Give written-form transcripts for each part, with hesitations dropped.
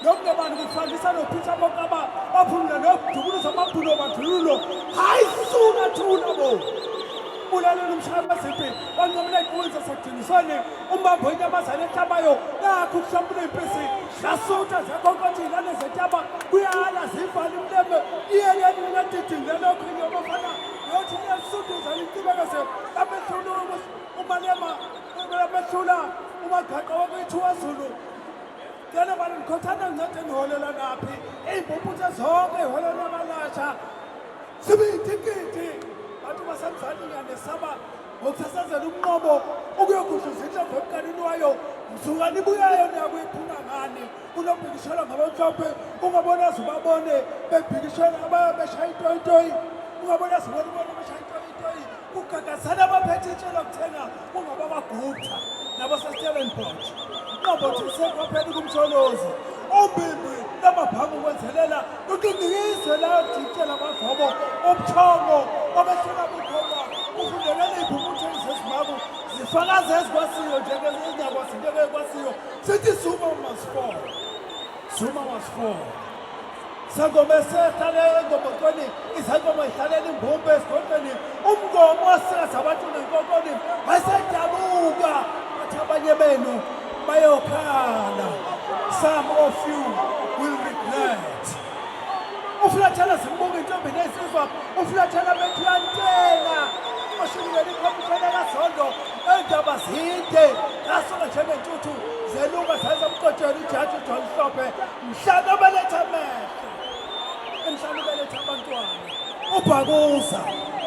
Nokungebani kufanisa noPeter Mokaba ophumula nokudubuluza amabhulo obandlululo. Hayi suka thula bo. Ulalela umshaya wezimpi wanqamula iqinisa zasekudingisweni umbambo wenyamazane ehlabayo nakho ukuhlambula impisi lasutha zakhonkotha iy'lwane zentaba kuyala zivala imleme iyeleni lingadidi ngalokho inyobafana yothi liyasuduza licibekeze lamehlula umalema lamehlula umagaqa wakithi wazulu. Cela bani nikhothana ngincede niholela naphi iy'mpumputhe zonke iholela abalasha sibiyidikidi bantu basemzansi ngiyanesaba ngokusasazela umnqobo ukuyogudluza inhlovo emkanini wayo mzuka nibuyayo niyakuyiphuna ngani unobhikishelwa ngabamhlophe ungabona zubabone bebhikishela abaya beshaya itoyitoyi ungabona zubona ubone beshaya itoyitoyi kugagasana abaphethe itshe lokuthenga kungabakwaGupta nabaseStellenbosch nqombothi isekwapheni kumsholozi umbimbi lamabhange ukwenzelela luqindikizwe lajintshela kwavobo ubuthongo obehlula bukhoma ufundelela iy'phumutheni zezimaku zifakaze ezikwasiyo njengezingakwasi njengekwasiyo sithi Zuma must fall, Zuma must fall. Sangoma esehlale engomocweni izangoma ihlalela imbumbe esigodlweni umgomo wasikaza abantu nenkonkoni wayesedabuka bathi abanye benu bayokhala. Some of you will regret. Ufulathela zimbuka intombi nezinsizwa ufulathela beplantela oshukulela ikhomishana kaZondo endaba zinde zasuka njengentuthu zeluka zaze mqotshela ujaji uJohn Hlophe mhlaba beletha amehlo emhlaba beletha abantwana ubhakuza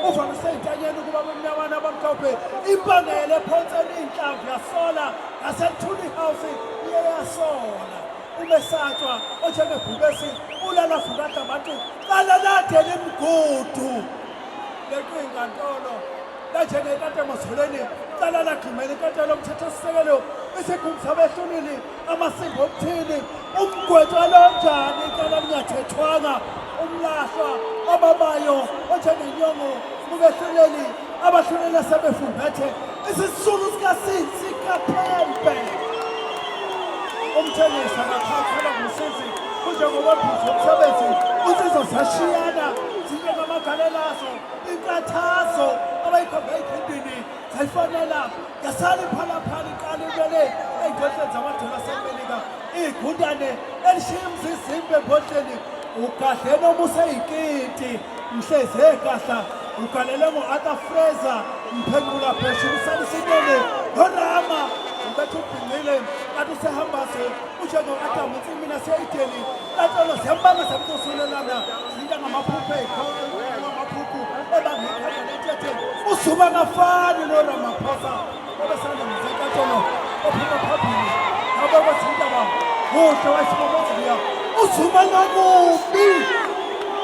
uvamise ey'ntanyeni ukuba bemnyamana abamhlophe impangele ephonseni iy'nhlamvu yasola ngaselithuli house iye yasola umesatshwa onjengebhubesi ulala vukadla abantu qala ladela imigudu leqinkantolo lanjengenkatha emazolweni cala lagxumela inkantolo yomthethosisekelo isigungu sabehluleli amasimba omthini umgwetshwa lonjani icala lingathethwanga umlahlwa obabayo onjengenyongo kubehluleli abahluleli asebefumbethe isisulu sikasinsi kaphempe umthengisi akakhathela ngosizi kunjengokwephuzu umsebenzi unsizwa zashiyana zinjengamagalelazo inkathazo abayikhombe ekhindini zayifanela yasala iphalaphala iqala ilwele ey'ndohleni zamadola asemelika igundane elishiya umzizimbe embodleni ugadle noma useyikiti mhlezi ekahla ugalele ngo-arthur fraser mphendula phesha ukusalisinene norama ubetha ubhinqile kanti usehambase unjengo-adamu ensimini aseyideni katolo ziyambanga zamcosulelana zinto ngamaphupho ngamaphuphu ebangekhala lentethe uZuma kafani noRamaphosa obesanda ngezenkantolo ophuma phambili abakwathintaba kuhle wayesiboboziliya uZuma nomubi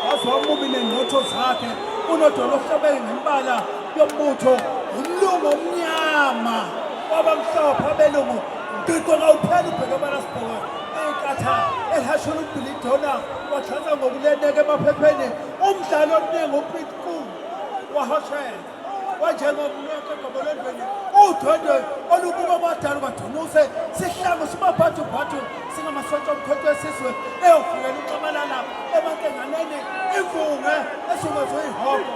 waze wamubi nengqotho zakhe unodolo ohlobene ngembala yombutho umlungu omnyama wabamhlophe abelungu mqiqo kawuphela ubheke balasibhoka inkatha elihashula ubhilidona wathatha ngokuleneka emaphepheni umdlalo omningi upitku wahoshela wanjengomneke egobolondweni udwendwe olubuka kwadala kwadunuse sihlangu simabhadubhadu singamasotsha omkhonto wesizwe eyofikela uxamalala emankenganeni imvunge esungezwe ihogo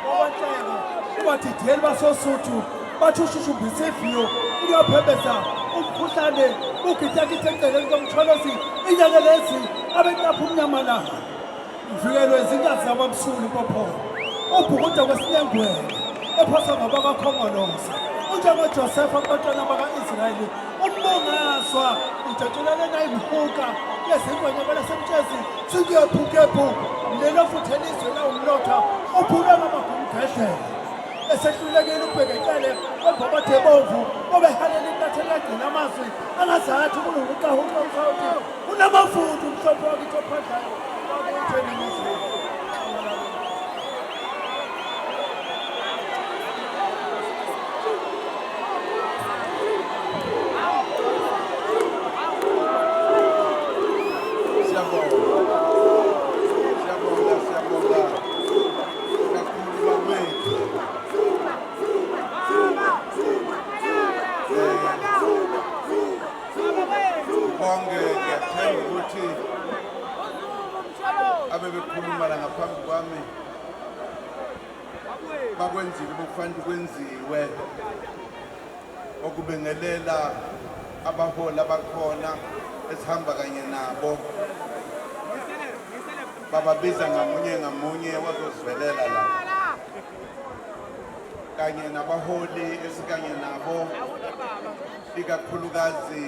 okwanhleko kubadidiyeli basosuthu bathi ushushumbisa iviyo ukuyophembeza umkhuhlane ugidakithe eceleni komtholozi inyake lezi abeqapha umnyama la mvikelwe izinkazi zabamsulu impopholo ubhukuda kwesinengwele ephosa ngabakakhongolose unjengojosefa kubantwana baka-israyeli umbungazwa ujatshulele nayimhuka yezingwenya kwelasemtshezi singiyephukepu lelo futhi elizwe lawumlotha uphulwe ngamagumgedlela esehlulekile ubhekecele wembobotho ebomvu obehalela intatheli kagcina amazwi angazathi kunokuqahuqa umsawuthi unamafutha umhlophe wakithi ophandlayo wakuthi eningizimu. Siyabonga. Siyabonga, siyabonga. Kakhulu bakwethu. Bonke ngiyathemba ukuthi Abebekhuluma la ngaphambi kwami bakwenzile bokufanele kwenziwe okubingelela abaholi abakhona esihamba kanye nabo bababiza ngamunye ngamunye wazosivelela la kanye nabaholi esikanye nabo ikakhulukazi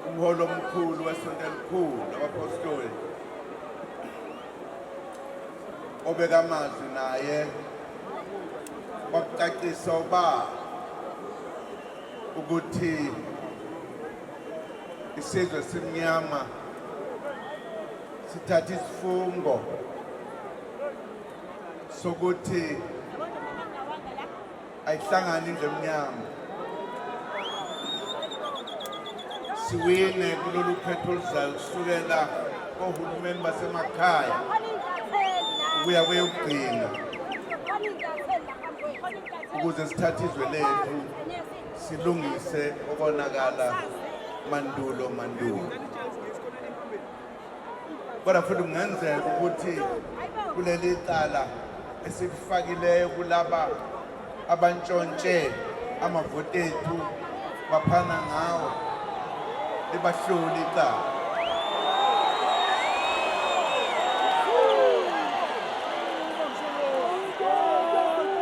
umholi omkhulu wesonto elikhulu abaphostoli obeka amazwi naye kwakucacisa uba ukuthi isizwe simnyama sithatha isifungo sokuthi ayihlangani indlu emnyama siwine kulolu khetho oluzayo kusukela kohulumeni basemakhaya ukuya kweyokugcina ukuze sithathe izwe lethu silungise okonakala mandulo mandulo. Kodwa futhi kungenzeka ukuthi kuleli cala esilifakileyo kulaba abantshontshe amavoti ethu baphana ngawo libahlule icala.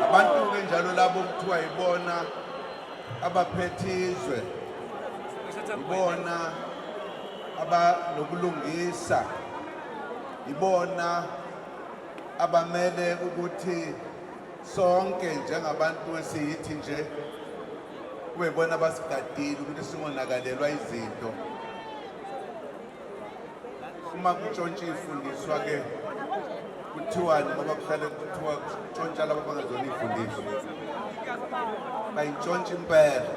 Abantu-ke njalo labo kuthiwa yibona abaphethe izwe ibona abanokulungisa ibona abamele ukuthi sonke njengabantu esiyithi nje kube bona abasigadile ukuthi singonakalelwa izinto uma kutshontsha ifundiswa ke kuthiwani ngoba kuhlale kuthiwa kutshontsha laba abangazona iy'fundiswa bayintshontsha impela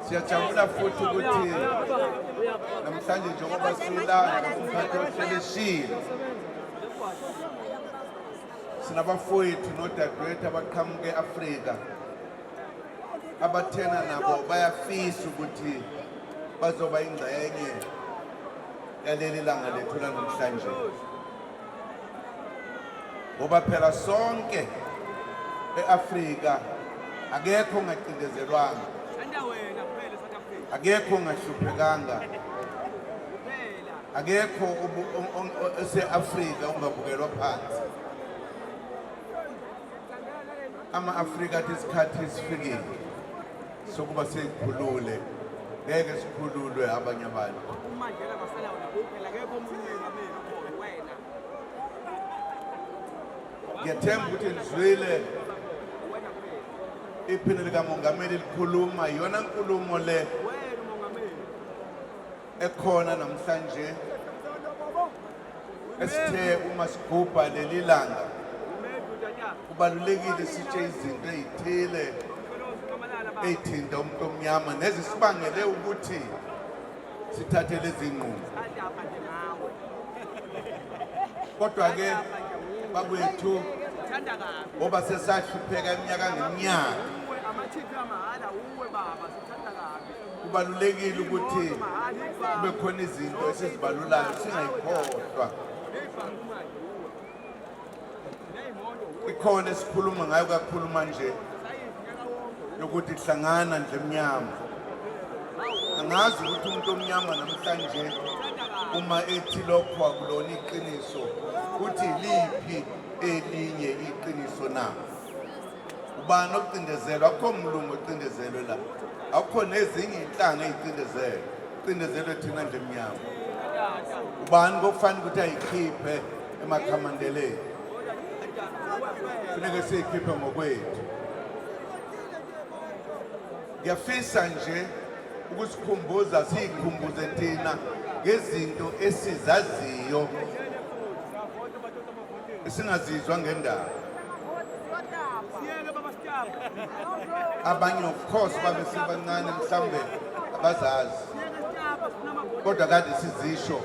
siyajabula futhi ukuthi namhlanje njengoba sila umphathi ohleleshile sinabafowethu nodadewethu abaqhamuka e-Afrika abathena nabo bayafisa ukuthi bazoba ingxenye yaleli langa lethu lanamhlanje ngoba phela sonke e-Afrika akekho ongacindezelwanga akekho ongahluphekanga akekho ose-Afrika ongabukelwa phansi ama-Afrika athi isikhathi sifikile sokuba sikhulule ngeke sikhululwe abanye abantu uMandela masela wena kuphela akekho omunye umengameli ukhona wena Ngiyathemba ukuthi nizwile iphini likamongameli likhuluma iyona nkulumo le wena umongameli ekhona namhlanje esithe uma sigubha leli langa kubalulekile sitshe izinto ey'thile ey'thinta umuntu omnyama nezisibangele ukuthi sithathe lezi nqumo kodwa-ke bakwethu ngoba sesahlupheka iminyaka ngeminyaka kubalulekile ukuthi kube khona izinto esizibalulayo singayikhohlwa ikhona esikhuluma ngayo kakhulu manje yokuthi hlangana nje emnyama angazi ukuthi umuntu omnyama namhlanje uma ethi lokho akulona iqiniso uthi liphi elinye iqiniso na ubani ocindezelwa akukho mlungu ocindezelwe la akukho nezinye iy'nhlanga ey'cindezelwe cindezelwe thina nje emnyama ubani kokufanele ukuthi ayikhiphe emakhamandeleni funeke siyikhiphe ngokwethu ngiyafisa nje ukusikhumbuza siyikhumbuze thina ngezinto esizaziyo esingazizwa ngendaba abanye of course babe sebancane mhlawumbe abazazi kodwa kade sizisho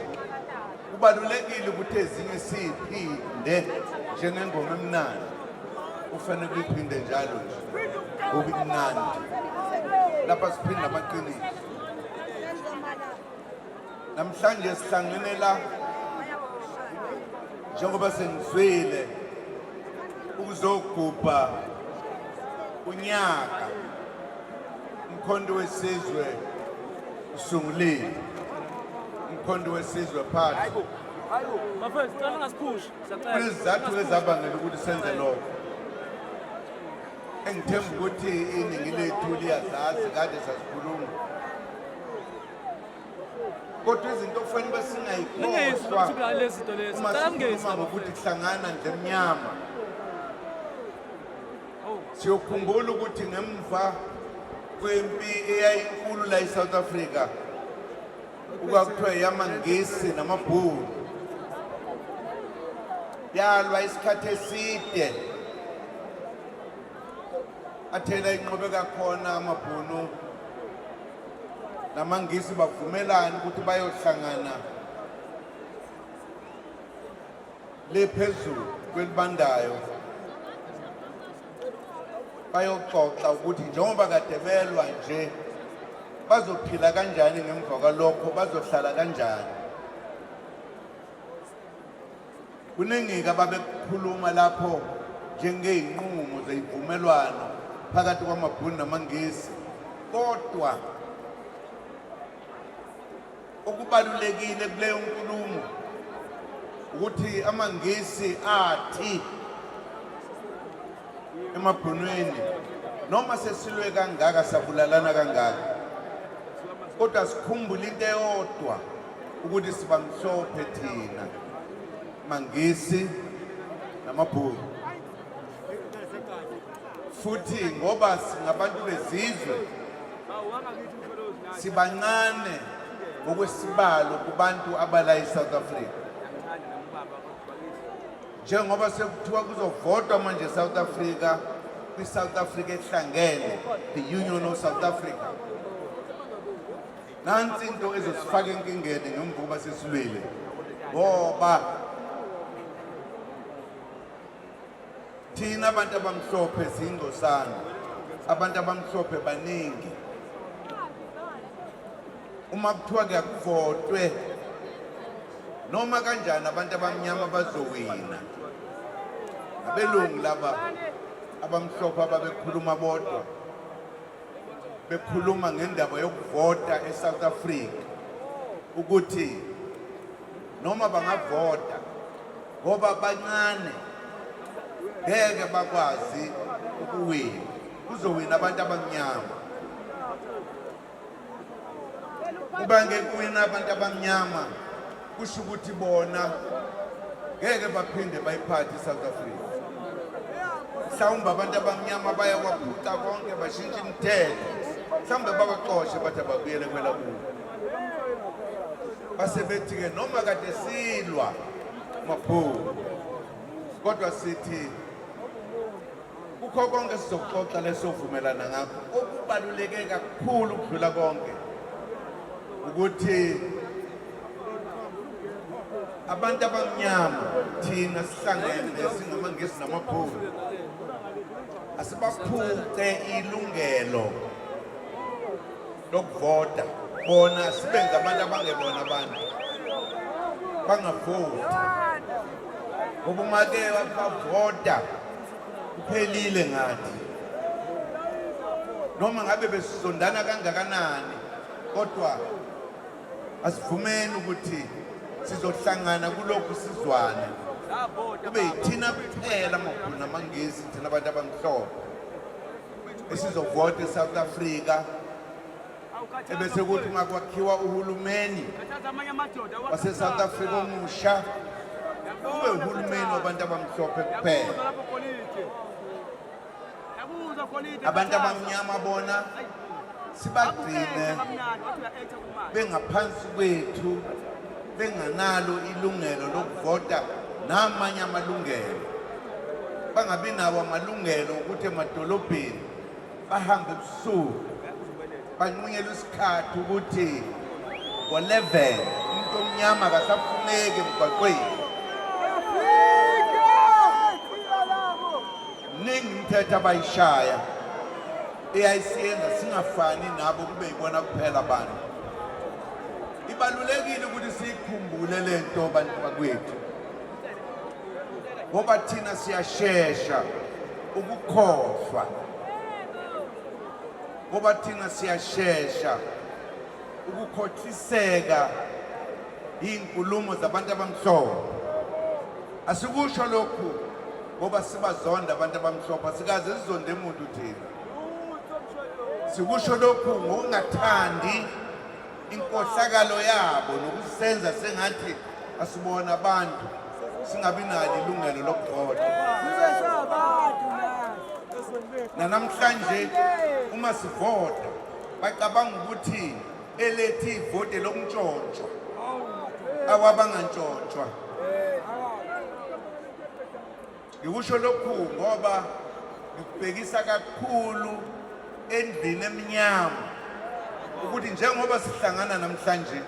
kubalulekile ukuthi ezinye siyiphinde njengengoma emnandi kufanele kuyiphinde njalo nje ngoba imnandi lapha siphinda amaqiniso. Namhlanje sihlangene la njengoba sengizwile ukuzogubha unyaka uMkhonto weSizwe usunguliwe, uMkhonto weSizwe Party. Bafethu, cela ungasiphushi. Siyacela. Kunezizathu ezabangela ukuthi senze lokho, engithemba ukuthi iningi lethu liyazazi, kade sazikhuluma, kodwa izinto okufanele uba Ningezwi singayikhohlwa ukuthi lezi zinto lezi. uma Cela ningezwi. sikhuluma ngokuthi kuhlangana ndlemnyama, siyokhumbula ukuthi ngemva kwempi eyayinkulu la e-South Africa, okwakuthiwa yamaNgisi namaBhunu, yalwa isikhathi eside, athela inqobeka khona amaBhunu namaNgisi, bavumelana ukuthi bayohlangana le phezulu kwelibandayo, bayoxoxa ukuthi njengoba kade belwa nje bazophila kanjani ngemva kwalokho, bazohlala kanjani. Kuningi-ke ababekukhuluma lapho njengey'nqumo zeyivumelwano phakathi kwamaBhunu namaNgisi, kodwa okubalulekile kuleyo nkulumo ukuthi amaNgisi athi emaBhunwini, noma sesilwe kangaka, sabulalana kangaka, kodwa sikhumbule into eyodwa, ukuthi sibamhlophe thina maNgisi namaBhunu, futhi ngoba singabantu bezizwe sibancane ngokwesibalo kubantu abala e-South Africa. Njengoba sekuthiwa kuzovotwa manje South Africa, kwi-South Africa ehlangene, the Union of South Africa, nansi into ezosifaka enkingeni ngemva kokuba sesilwile, ngoba thina abantu abamhlophe siyingcosana, abantu abamhlophe baningi. Uma kuthiwa kuyakuvotwe, noma kanjani abantu abamnyama bazowina. Abelungu laba abamhlophe ababekhuluma bodwa, bekhuluma ngendaba yokuvota eSouth Africa, ukuthi noma bangavota, ngoba bancane ngeke bakwazi ukuwina, kuzowina abantu abamnyama. Kuba ngeke kuwina abantu abamnyama, kusho ukuthi bona ngeke baphinde bayiphathe iSouth Africa. Mhlawumbe abantu abamnyama bayakwaphuca konke, bashintshe imithetho, mhlawumbe babaxoshe, bathi ababuyele kwelakubo. Base bethi-ke, noma kade silwa maphulu, kodwa sithi kukho konke sizoxoxa lesovumelana ngakho, okubaluleke kakhulu ukudlula konke ukuthi abantu abamnyama thina sihlangene singamaNgisi namaBhunu, asibaphuce ilungelo lokuvota bona, sibenze abantu abangebona abantu, bangavoti, ngoba uma ke bavota kuphelile ngathi. Noma ngabe besizondana kangakanani, kodwa asivumeni ukuthi sizohlangana kulokhu, sizwane, kube yithina kuphela amaBhunu namaNgisi, thina abantu abamhlophe esizovota eSouth Africa, ebese kuthi uma kwakhiwa uhulumeni wase-South Africa omusha, kube uhulumeni wabantu abamhlophe kuphela, abantu abamnyama bona sibagcine bengaphansi kwethu, benganalo ilungelo lokuvota namanye amalungelo, bangabi nawo amalungelo ukuthi emadolobheni bahambe ebusuku. Banqunyelwa isikhathi ukuthi ngo-11 umuntu omnyama akasafuneki emgwaqweni. Mningi imithetho abayishaya eyayisiyenza singafani nabo, kube yibona kuphela abantu. Kubalulekile ukuthi siyikhumbule lento bantu bakwethu, ngoba thina siyashesha ukukhohlwa, ngoba thina siyashesha ukukhohliseka iy'nkulumo zabantu abamhlophe. Asikusho lokhu ngoba sibazonda abantu abamhlophe, asikaze sizonde muntu thina. Sikusho lokhu ngokungathandi inkohlakalo yabo nokusenza sengathi asibona abantu singabi nalo ilungelo lokuvota. Nanamhlanje uma sivota bacabanga ukuthi elethi ivoti lokuntshontshwa, awabangantshontshwa. Ngikusho lokhu ngoba ngikubhekisa kakhulu endlini emnyama ukuthi njengoba sihlangana namhlanje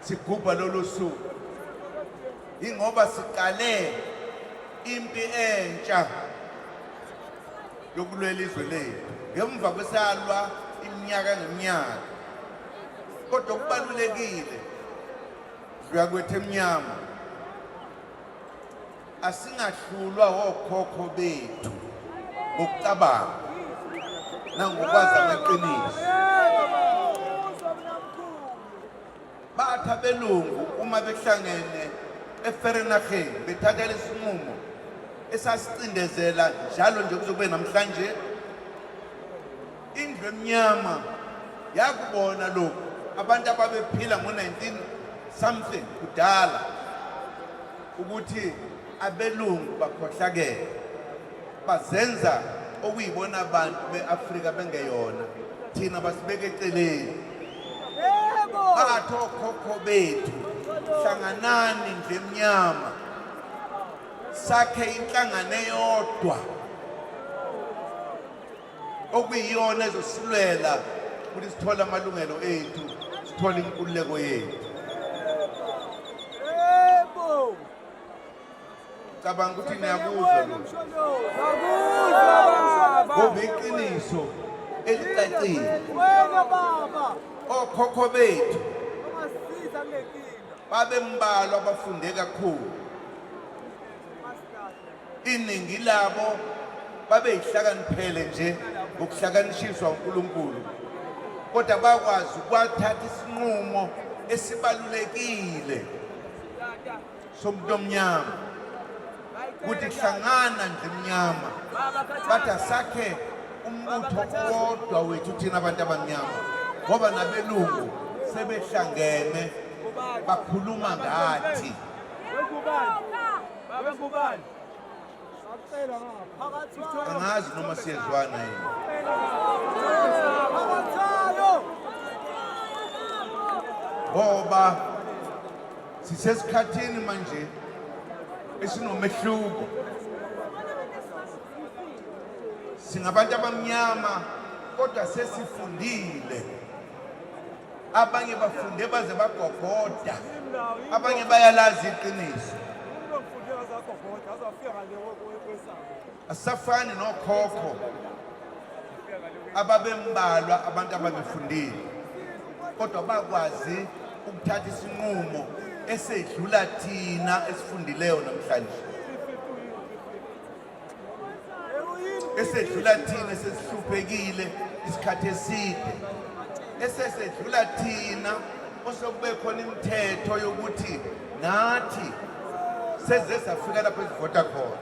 sigubha lolu suku, ingoba siqale impi entsha yokulwela izwe lethu ngemva kwesalwa iminyaka ngeminyaka. Kodwa okubalulekile uyakwethu emnyama, asingahlulwa wokhokho bethu ngokucabanga nangokwazi amaqiniso. Bathi abelungu uma behlangene eFerenageni bethatha lesinqumo esasicindezela njalo nje kuze kube namhlanje, indlu emnyama yakubona lokhu. Abantu ababephila ngo-19 something kudala ukuthi abelungu bakhohlakele, bazenza okuyibona abantu be-Afrika bengeyona, thina basibeka eceleni. Bathi okhokho bethu, hlanganani ndlu emnyama, sakhe inhlangano eyodwa okuyiyona ezosilwela ukuthi sithole amalungelo ethu, sithole inkululeko yethu. Yebo. Cabanga ukuthi niyakuzwa lokhu. Ngoba iqiniso elicacile. Wena baba. Okhokho bethu Ungasiza kule nkinga. babembalwa abafunde kakhulu. Iningi labo babeyihlakaniphele nje ngokuhlakanishiswa uNkulunkulu, kodwa bakwazi ukwathatha isinqumo esibalulekile somuntu omnyama ukuthi hlangana nje mnyama, bathi asakhe umbutho owodwa wethu thina abantu abamnyama, ngoba nabelungu sebehlangene bakhuluma ngathi. Angazi noma siyezwana yini. Ngoba sisesikhathini manje esinomehluko. Singabantu abamnyama kodwa sesifundile. Abanye bafunde baze bagogoda, abanye bayalazi iqiniso. Asisafani nokhokho ababembalwa abantu ababefundile, kodwa bakwazi ukuthatha isinqumo esedlula thina esifundileyo namhlanje, esedlula thina esesihluphekile isikhathi eside, esesedlula thina osekube khona imithetho yokuthi nathi seze safika lapho esivota khona.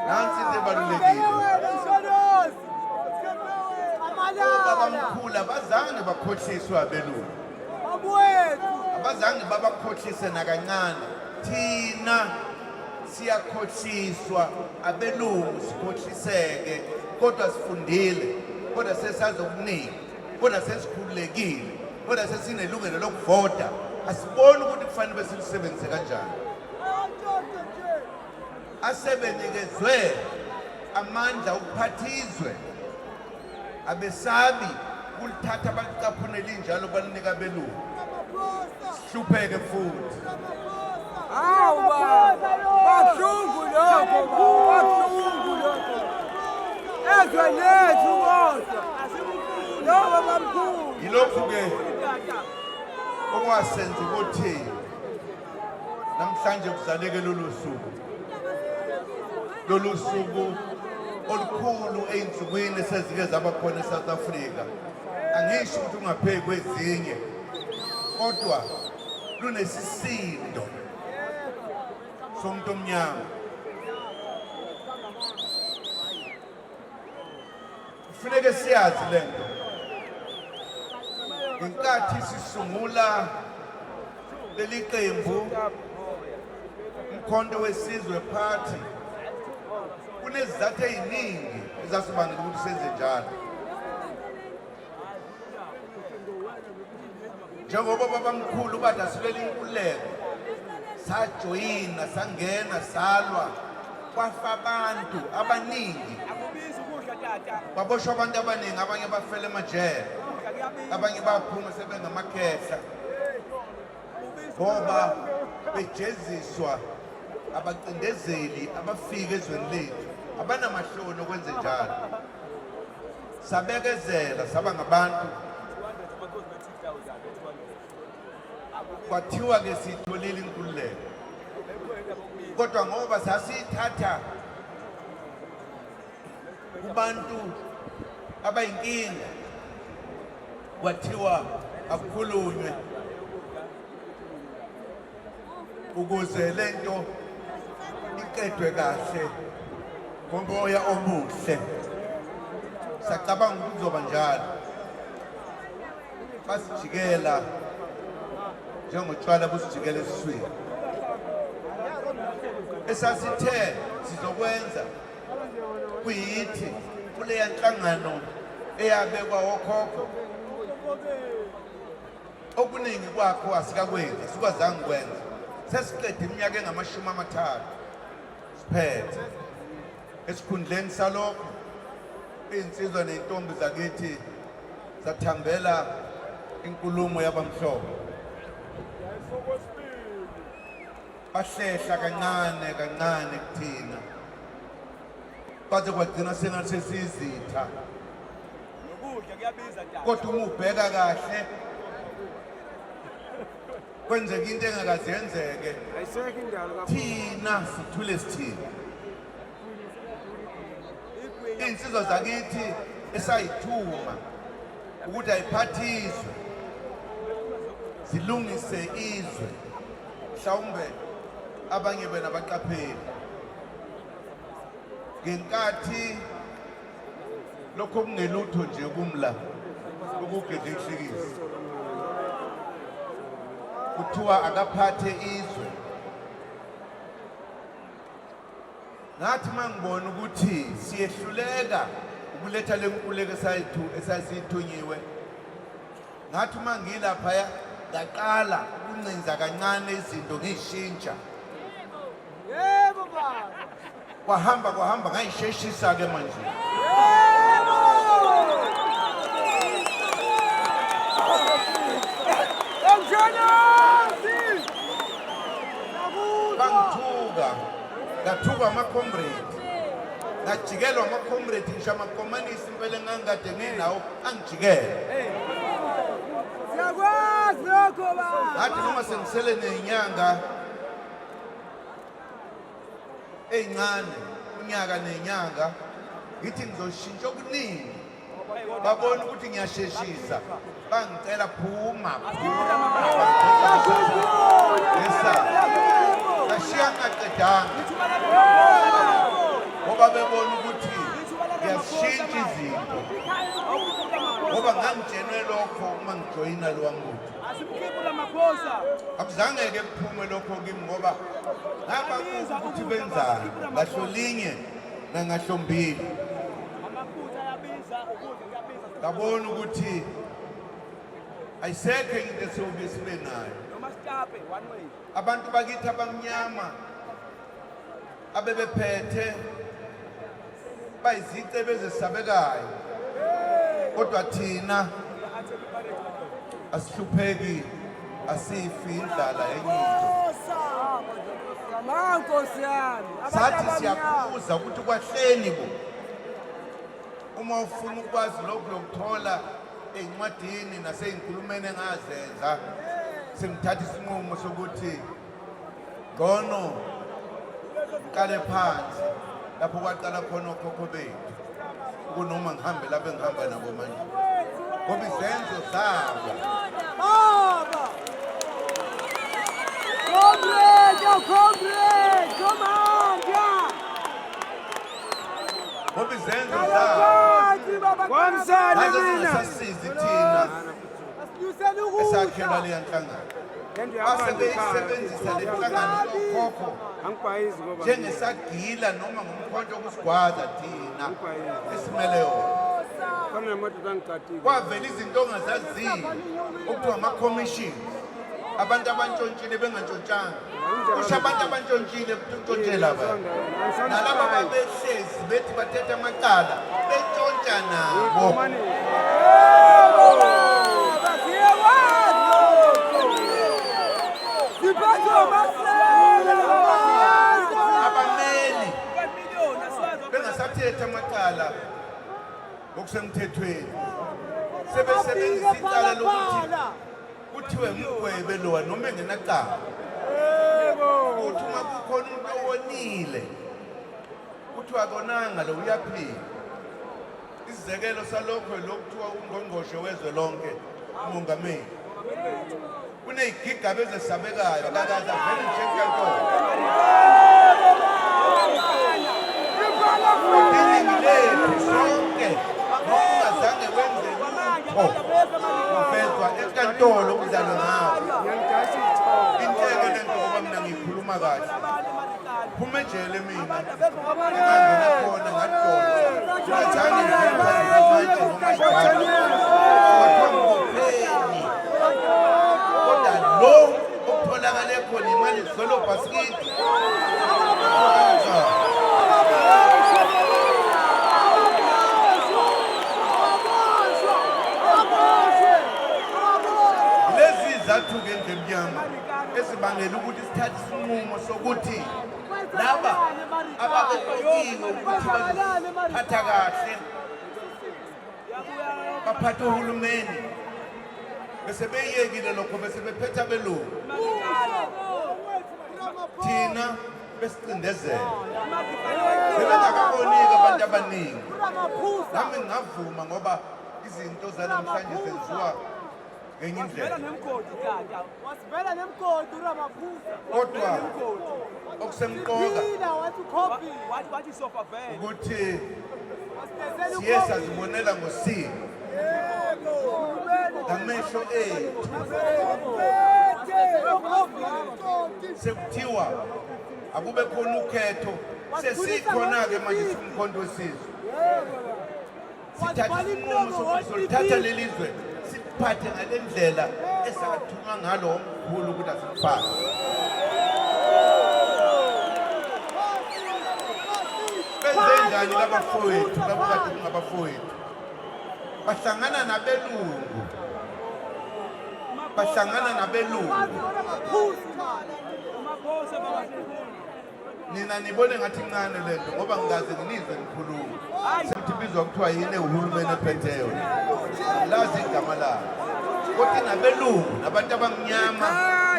Nansi into ebalulekile, obabamkhulu abazange bakhohliswe abelungu, abazange babakhohlise nakancane. Thina siyakhohliswa abelungu, sikhohliseke, kodwa sifundile, kodwa sesazi okuningi, kodwa sesikhululekile, kodwa sesinelungelo lokuvota. Asiboni ukuthi kufanele besilisebenzise kanjani. Asebenikezwe amandla okuphatha izwe abesabi kulithatha balicaphune linjalo balinika abelungu, sihlupheke futhi. Hawu baba, kabuhlungu lokho, kabuhlungu lokho. Ezwe lethu. Yilokhu-ke okwasenza ukuthi namhlanje kuzaleke lolu suku, lolu suku olukhulu ey'nsukwini esezike zaba khona eSouth Africa. Angisho ukuthi ungapheki kwezinye, kodwa lunesisindo somuntu omnyama. Kufuneke siyazi lento. Ngenkathi sisungula leli qembu Umkhonto Wesizwe Party, kunezizathu eziningi ezasibangela ukuthi senze njalo. Njengoba babamkhulu bathi asilwela inkululeko, sajoyina, sangena, salwa, kwafa abantu abaningi, kwaboshwa abantu abaningi, abanye bafela emajele, abanye baphuma sebengamakhehla ngoba bejeziswa abacindezeli abafika ezweni lethu abanamahloni okwenze njalo. Sabekezela, saba ngabantu, kwathiwa ke siyitholile inkululeko, kodwa ngoba sasiyithatha kubantu abayinkinga, kwathiwa akukhulunywe ukuze lento iqedwe kahle ngomoya omuhle. Sacabanga ukuthi kuzoba njalo, basijikela njengotshwala busijikela esiswini. Esasithe sizokwenza kuyithi kuleya nhlangano eyabekwa wokhokho, okuningi kwakho asikakwenzi, asikwazanga ukwenza. Sesiqede iminyaka engama-30 siphethe. Esikhundleni salokho, iy'nsizwa ney'ntombi zakithi zathambela inkulumo yabamhlophe, bahlehla kancane kancane kuthina, kwaze kwagcina sengathi sesiyizitha. Nokudla kuyabiza tata. Kodwa uma ubheka kahle, kwenzeka into engakaze yenzeke. Ayisekho indalo ka Thina sithule sithini? Iy'nsizwa zakithi esayithuma ukuthi ayiphathiswe zilungise izwe, mhlawumbe abanye bena baqapheli ngenkathi lokho kungelutho nje kumla ukugedla inhlekisi, kuthiwa akaphathe izwe. Ngathi uma ngibona ukuthi siyehluleka ukuletha le nkululeko esayithunyiwe, ngathi uma ngilaphaya ngaqala ukuncinza kancane izinto ngiyishintsha. Yebo baba. Kwahamba kwahamba, ngayisheshisa-ke manje. Yebo. Emshanazi. Bangithuka, ngathuka ama-comrade, ngajikelwa ama-comrade, ngisho amakomanisi impela engangikade nginawo angijikele. Siyakwazi lokho baba. Ngathi noma sengisele ney'nyanga ey'ncane, unyaka nenyanga, ngithi ngizoshintsha okuningi, babona ukuthi ngiyasheshisa, bangicela phuma, yesa ngashiya ngingaqedanga ngoba bebona ukuthi ngiyashintsha izinto, ngoba ngangitshenwe lokho uma ngijoyina lowa mbutho. Akuzange-ke kuphume lokho kimi ngoba ngababuza ukuthi benzani ngahlolinye nangahlombili, ngabona ukuthi ayisekho enye into esiyobe sibe nayo. Abantu bakithi abamnyama abebephethe bayizicebe ezesabekayo, kodwa thina asihlupheki, asifi indlala enye into. Nkosi yami. Sathi siyakhuza ukuthi kwahleni bo, uma ufuna ukwazi lokhu lokuthola Ey'ncwadini nasey'nkulumeni engazenza sengithatha isinqumo sokuthi ngcono ngiqale phansi lapho kwaqala khona okhokho bethu kunoma ngihambe lapho engihamba nabo manje ngoba izenzo zabo. Baba! Comrade, yo, comrade, come on, yeah! Ngoba izenzo zabo Kwamsana nazo mina. zingasasizi thina Asinyusele ukudla. esakhelwa leya nhlangano, base beyisebenzisa le nhlangano yokhokho Angibhayizi ngoba njengesagila noma ngomkhonto wokusigwaza thina esimele yona. Khona namadoda angigadile. Kwavela izinto ongazaziyo okuthiwa ama-commissions, abantu abantshontshile bengantshontshanga, kusho abantu abantshontshile kuntshontshela abantu, nalaba babehlezi bethi bathethe amacala bentshontsha nabo. Baba, siyakwazi lokho. Siphathwe amasela, baba. Abameli bengasathethe amacala ngokusemthethweni, sebesebenzisa icala lokuthi kuthiwe mgwebe lowa noma engenacala, kuthi uma kukhona umuntu owonile kuthiwa akonanga lo, uyaphila. Isizekelo salokho lokuthiwa ungqongqoshe wezwe lonke, umongameli, kuney'gigaba ezesabekayo, akakaze avele nje enkantolo. Iningi lethu sonke nokungazange wenze lutho kuvezwa enkantolo kudlalwe ngawo. Ngiyangidayisa iy'thombe. Inhleke lento ngoba mina ngiyikhuluma kahle. Phuma ejele mina engangena khona ngadonsa, ngazange ngivele manje noma ijaji kwathiwa ngibopheni, kodwa lo okutholakale khona imali zigcwele obhasikidi. Lezi zathu-ke ndlemnyama ezibangela ukuthi sithathe isinqumo sokuthi laba ababeqokiwe ukuthi bazophatha kahle, baphathe uhulumeni, bese beyekile lokho, bese bephethe abelungu, thina besicindezela, bebengakaboniki abantu abaningi. Nami ngingavuma ngoba izinto zanamhlanje zenziwa ngenye indlela. Nemgodi tata. Wasivela nemgodi uRamaphosa. Kodwa okusemqoka Phila wathi uCovid. Wathi sofa vele. Ukuthi Wasibhezela siye uCovid. sazibonela ngosiko ngamehlo ethu sekuthiwa akube khona ukhetho, sesikhona-ke manje siwumkhonto wesizwe, sithatha isinqumo sokuthi solithatha leli zwe siphathe ngale ndlela esathunywa ngalo omkhulu ukuthi asiliphathe. Benze njani labafowethu labo kade kungabafowethu? Bahlangana nabelungu, bahlangana nabelungu. Nina nibone ngathi incane lento ngoba ngikaze nginizwe ngikhuluma ukuthi ibizwa kuthiwa yini uhulumeni ephetheyo, lazi igama layo, kodwa nabelungu nabantu abamnyama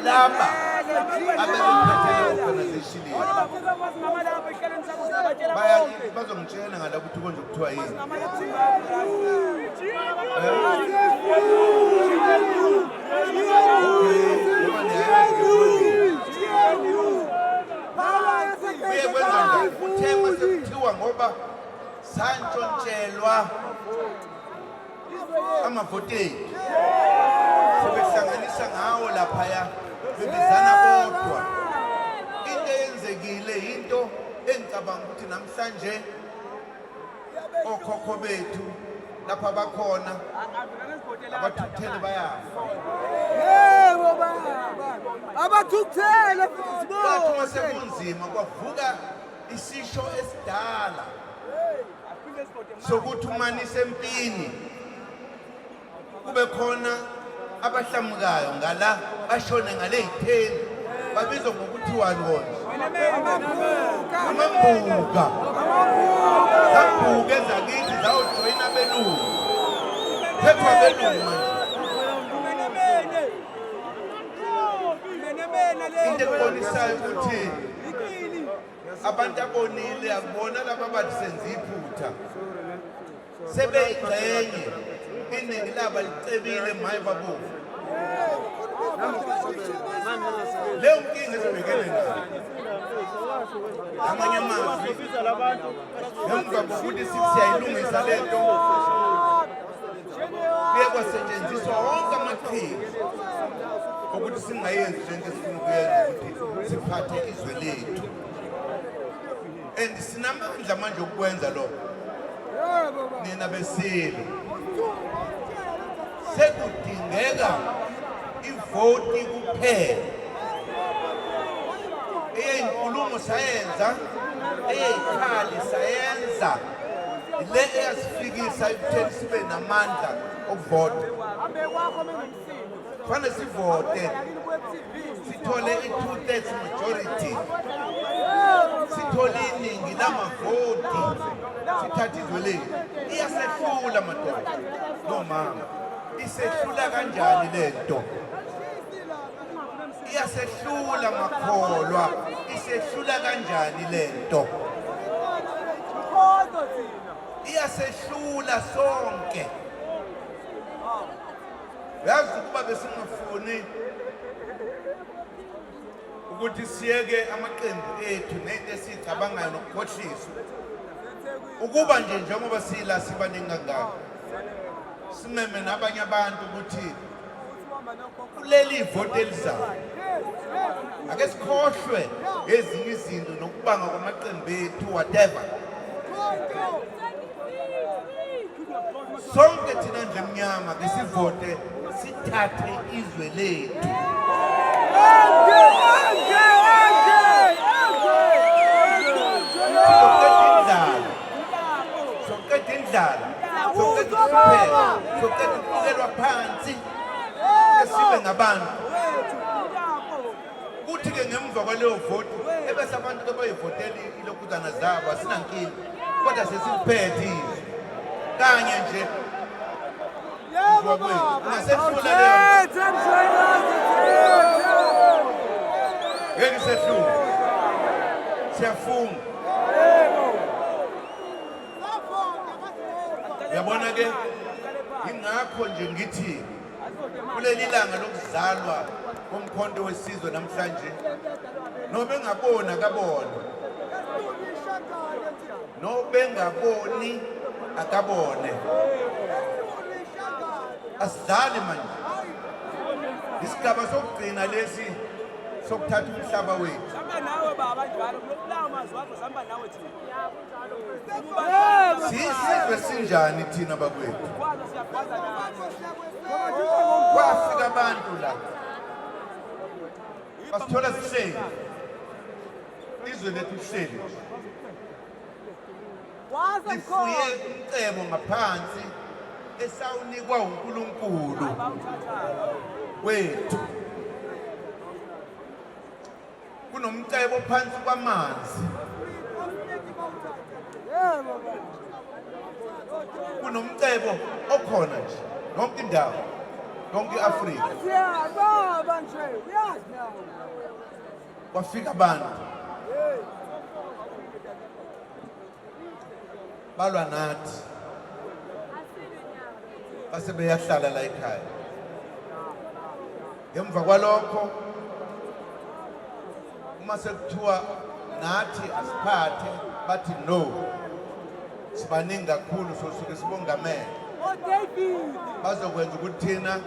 laba abebephethe le organization yethu bazongitshela ngala ukuthi konje kuthiwa yini. Okay, ngoba niyayazi ke. Kuye kwenza njani? Kuthe mase kuthiwa ngoba santshontshelwa amavoti ethu, sebehlanganisa ngawo laphaya, bebizana bodwa. Into eyenzekile into engicabanga ukuthi namhlanje okhokho bethu lapha bakhona abathukuthele bayafa. Yebo baba. Abathukuthele futhi. Kwathi uma sibone. sekunzima kwavuka isisho esidala sokuthi uma nisempini kube khona abahlamukayo ngala bashone ngale yitheni, babizwa ngokuthiwani wona? Amambuka. Zambuka ezakithi zawujoyina abelungu, phethwa. Abelungu manje into ekubonisayo ukuthi abantu abonile akubona laba bathi senza iphutha sebeyingxenye iningi laba licebile maye babovu leyo nkinga esibhekene nayo amanye amazwi ngemva kokuthi sithi siyayilungisa le nto kuye kwasetshenziswa wonke amaqhinga ukuthi singayenzi lento esifuna ukuyenza ukuthi siphathe izwe lethu and sinamandla manje okukwenza lokho nina besilo sekudingeka ivoti kuphela eyeyinkulumo sayenza eyeyikhali sayenza le eyasifikisa ekutheni sibe namandla okuvota fanele sivote sithole i-two-thirds majority sithole iningi lamavoti sithathe izwe lethu iyasehlula madoda nomama isehlula kanjani le nto iyasehlula makholwa isehlula kanjani le nto iyasehlula sonke Yazi ukuba besingafuni ukuthi siyeke amaqembu ethu nento esiyicabangayo nokukhohliswa ukuba nje njengoba sila sibaningi kangaka simeme nabanye abantu ukuthi kuleli voti elizayo ake sikhohlwe ezinye izinto nokubanga kwamaqembu ethu whatever Sonke thina nje mnyama ke sivote sithathe izwe lethu. Soqeda indlala. Soqeda ukuhlupheka. Soqeda ukubukelwa phansi. Esibe ngabantu. Kuthi-ke ngemva kwaleyo voti ebese abantu ke bayivotela ilokhuzana zabo asinankinga kodwa sesiliphethe izwe kanye nje ungasehlula leyo ngeke isehlule siyafunga uyabona ke ingakho nje ngithi kuleli langa lokuzalwa komkhonto wesizwe namhlanje noma engaboni akabone nobengaboni akabone asidlali manje isigaba sokugcina lesi sokuthatha umhlaba wethu Sihamba nawe baba njalo kulawo mazwi akho sihamba nawe thina. Sisizwe sinjani thina bakwethu? Kwafika abantu la basithola sihleli, izwe lethu lihleli lifuye umcebo ngaphansi esawunikwa uNkulunkulu wethu. Kunomcebo phansi kwamanzi. Kunomcebo okhona nje yonke indawo yonke iAfrika. Baba nje uyazi nawe. Kwafika abantu balwa nathi base beyahlala la ekhaya. Ngemva kwalokho uma sekuthiwa nathi asiphathe bathi no sibaningi kakhulu sosuke sibongamele bazokwenza ukuthi thina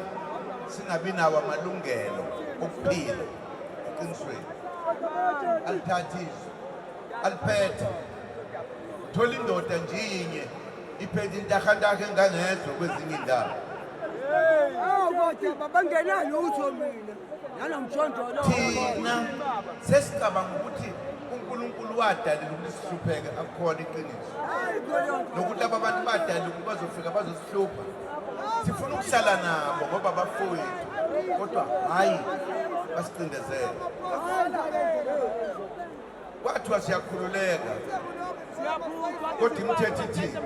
singabi nawo amalungelo okuphila eqinisweni alithathe izwe aliphethe thola indoda nje inye iphethe intahantaha engangezwe kwezinye indawo Awu kodwa bangenalutho mina nalomjondolo. Thina sesicabanga ukuthi uNkulunkulu wadalela ukuthi sihlupheke akukhona iqiniso. Nokuthi laba bantu badalela ukuthi bazofika bazosihlupha. Sifuna ukuhlala nabo ngoba bafowethu kodwa hhayi basicindezele. Kwathiwa siyakhululeka kodwa imithetho ithi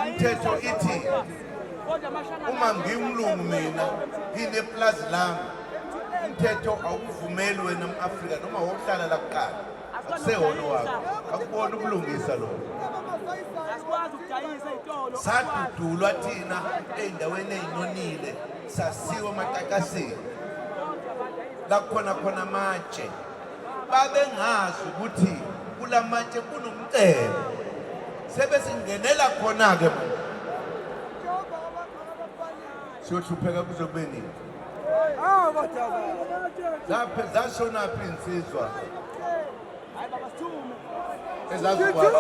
Umthetho ithi uma ngiwumlungu mina ngineplazi lami, umthetho awukuvumeli wena m-Afrika noma wokuhlala la kuqala, akuseholo wakho, akubona ubulungisa lokho. Sadudulwa thina ey'ndaweni ey'nonile, sasiwa emakakasini la kukhona khona amatshe. Babengazi ukuthi kulamatshe kunomcebo, sebesingenela khona-ke manje siyohlupheka kuze kube nini? Zaphe zashonaphi insizwa ezazikwazi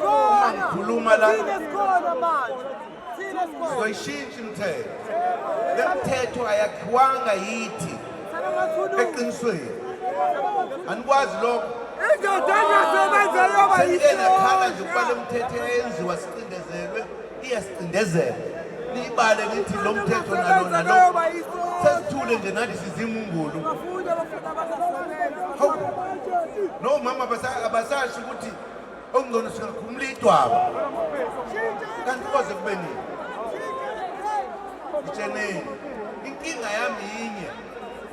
uma ngikhuluma la sizoyishintsha imithetho. Le mithetho ayakhiwanga yithi eqinisweni, anikwazi lokho. Indoda engasebenza yoba Senike nakhala nje ukuba le mithetho eyenziwa sicindezelwe iyasicindezela, niyibale nithi lo mthetho nalo nalo, sesithule nje nathi sizimungulu. Hawu, nomama abasasho ukuthi okungcono singakhumula idwaba, kanti koze kube nini? Ngitsheneni, inkinga yami yinye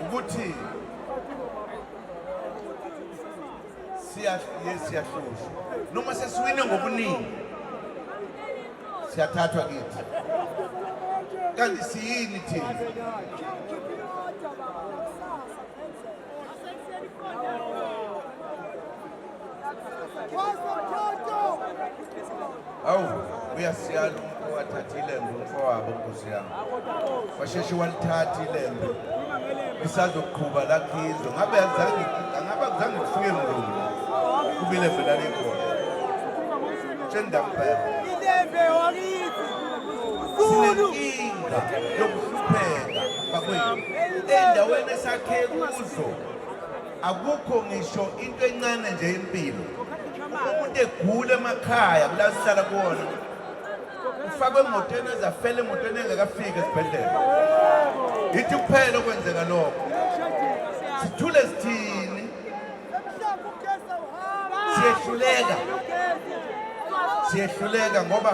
ukuthi siyahlushwa noma sesiwine ngobuningi, siyathathwa kithi, kanti siyini thina? Awu, uyasiyala umuntu owathatha ilembe umfowabo, nkosi yami, washeshe walithatha ilembe lisazoqhuba lakhizwe. Ngabe azange, ngabe akuzange kufike mlungu kube ilembe lalikhona. Tshendampela Ilembe wakithi. Zulu. Sinenkinga yokuhlupheka bakwethu ey'ndaweni esakhe kuzo, akukho ngisho into encane nje impilo. Umuntu egula emakhaya kula sihlala kuwona, ufakwe emotweni ezafela emotweni engakafiki esibhedlela. Yithi kuphela okwenzeka lokho, sithule sithini? Siyehluleka, siyehluleka ngoba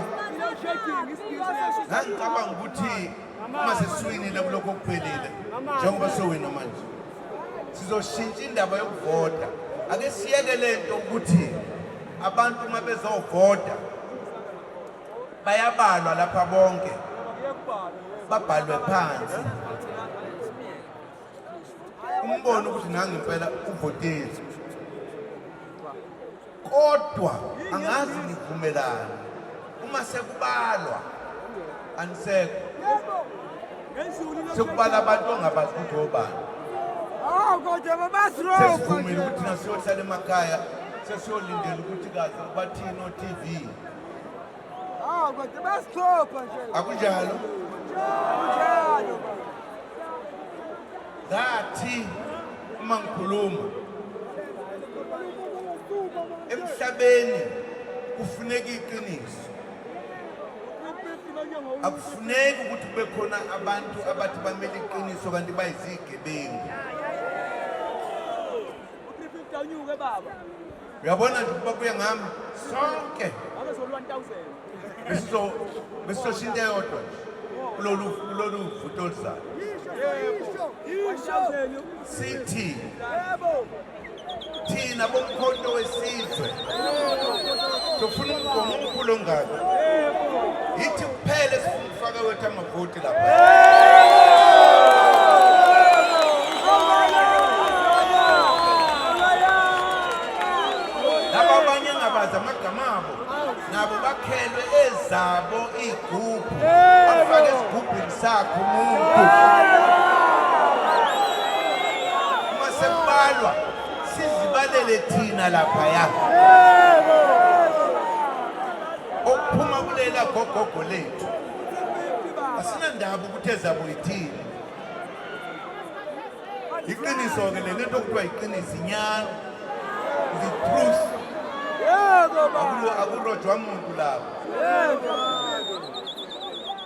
ngangicabanga ukuthi uma sesiwinile kulokhu okuphelile, njengoba sewina manje, sizoshintsha indaba yokuvota. Ake siyeke lento ukuthi abantu uma bezovota bayabalwa lapha bonke, babhalwe phansi, umbone ukuthi nange impela uvotile. Kodwa angazi nivumelani, uma sekubalwa anisekho, sekubala abantu ongabazi ukuthi obani. Hawu kodwa babasirobha. Sesivumile ukuthi thina siyohlala emakhaya, sesiyolindela ukuthi kaze bathini o-TV. Hawu kodwa basixhopha nje. Akunjalo? Kunjalo. Ngathi uma ngikhuluma emhlabeni kufuneka iqiniso, akufuneki ukuthi kube khona abantu abathi bamele iqiniso kanti bayizigebengu. U-350 awunyuke baba. Uyabona nje, ukuba kuya ngami, sonke Ngabe solu 1000. Besizoshintsha eyodwa nje kulolu vuto oluzayo. 1000. Sithi thina bomkhonto wesizwe sofuna umgomo omkhulu ongaka, yithi kuphela esifuna ukufaka wethu amavoti lapha. Laba abanye engabazi amagama abo, nabo bakhelwe ezabo iy'gubhu, afake esigubhini sakhe umuntu. Uma sekubalwa sizibalele thina laphaya okuphuma kulela gogogo lethu, asinandaba ukuthi ezabo yithini. Iqiniso-ke le nto okuthiwa iqiniso, inyani, the truth. Yebo baba. Akurojwa muntu lapho,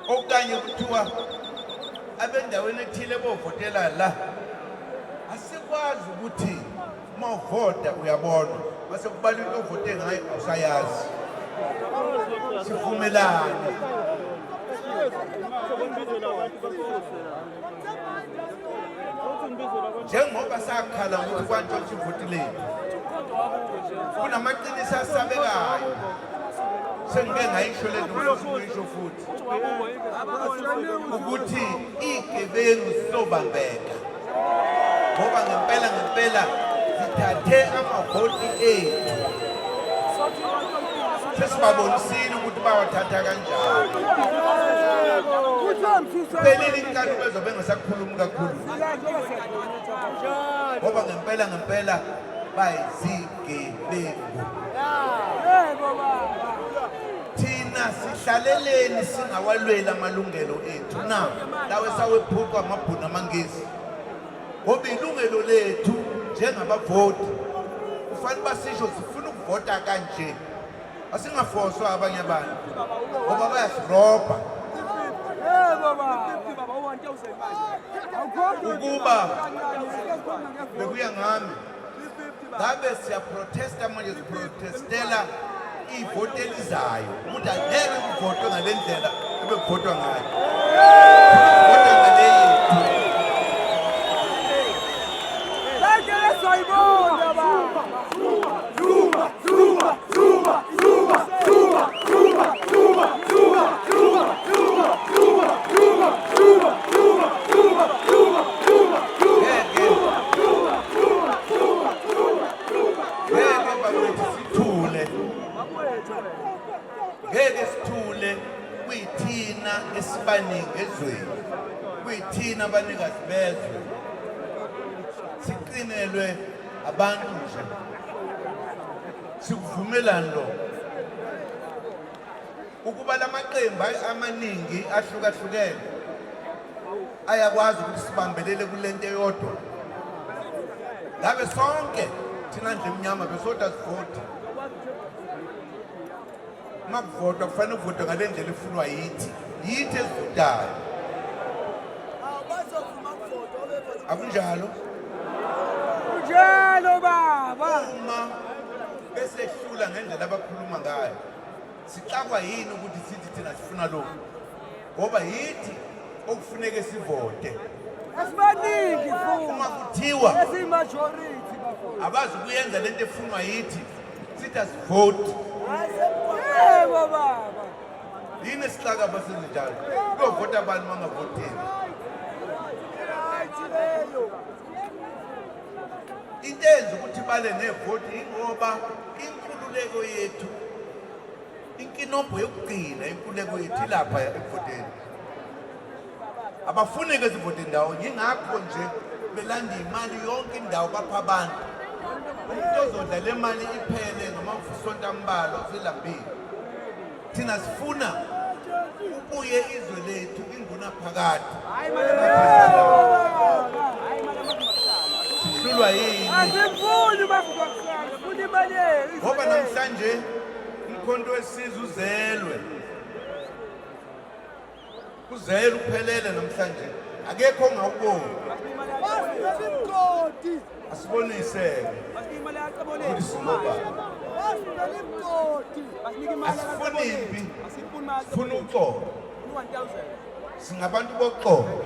okanye kuthiwa Abendaweni ethile bovotela la. Asikwazi ukuthi uma uvota uyabona, mase kubala into ovote ngayo awusayazi. Sivumelane. Njengoba sakhala ukuthi kwantshontsha ivoti lethu, kunamaqiniso asabekayo. Sengike ngayisho le nto, ngiyisho futhi ukuthi iy'gebengu zizobambeka ngoba ngempela ngempela zithathe amavoti ethu. Sesibabonisile ukuthi bawathatha kanjani. Phelile inkani bezwa bengasakhulumi kakhulu ngoba ngempela ngempela bayizigebengu. Thina sihlaleleni singawalweli amalungelo ethu na lawo esawephucwa amabhunu amaNgisi, ngoba ilungelo lethu njengabavoti kufanele uba sisho sifuna ukuvota kanje, asingafoswa abanye abantu ngoba bayasirobha. Ukuba bekuya ngami ngabe siyaprotesta manje, siprotestela ivoti elizayo ukuthi angeke kuvotwe ngale ndlela ebekuvotwa ngayo, vota ngale yethu. Ngeke bakwethu sithule, ngeke sithule. Kuyithina esibaningi ezweni, kuyithina abanikazi bezwe, siqinelwe abantu nje, sikuvumelani lokho ukuba lamaqembu amaningi ahlukahlukene ayakwazi ukuthi sibambelele kulento eyodwa. Ngabe sonke thina ndlu emnyama besodwa sivoti. Uma kuvotwa kufanele kuvotwe ngale ndlela efunwa yithi, yithi esivotayo. Akunjalo? Kunjalo baba. Uma besehlula ngendlela abakhuluma ngayo, sixakwa yini ukuthi sithi thina sifuna lokhu? Ngoba yithi okufuneke sivote. Asibaningi futhi. Uma kuthiwa Esiyimajority bafowethu. abazi ukuyenza lento efunwa yithi, sithi asivoti. Yebo baba. Yini esixaka abasenze njalo? Kuyovota abantu bangavoteli. Into eyenza ukuthi bale nevoti ingoba inkululeko yethu, inkinobho yokugcina inkululeko yethu ilapha ekuvoteni. Abafuni-ke sivote ndawonye, yingakho nje belanda imali yonke indawo bapha abantu. Umuntu ozodla le mali iphele ngamasonto ambalwa uselambile. Thina sifuna kubuye izwe lethu ingunaphakade. Sihlulwa yini? Asifuni bafowethu, sifuna imali yethu. Ngoba namhlanje umkhonto wesizwe uzelwe. Uzelwe uphelele namhlanje. Akekho ongawuboni. Asibonise ukuthi singoba. Asifuni impi, sifuna uxolo. Singabantu boxolo.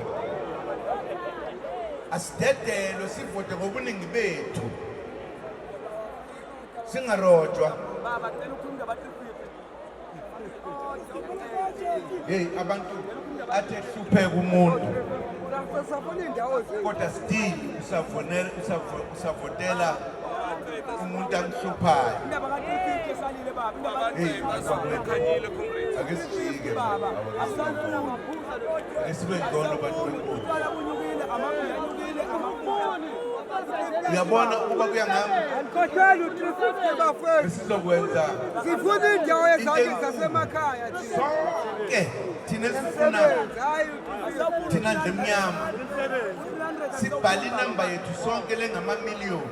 Asidedelwe sivote ngobuningi bethu. Singarojwa. Hey abantu athe hlupheka umuntu kodwa still usavonela usavotela umuntu amhluphayo. Hey ake sijike, ake sibe ngcono bantu benkulu. Uyabona ukuba kuya ngami Alikhohlelwa u-350 bafowethu. besizokwenza Sifuna indawo Into yezakhe enkulu. zasemakhaya thina. Sonke thina esifuna Imisebenzi, hayi u-350. thina ndlu emnyama sibhale inamba yethu sonke lengamamiliyoni,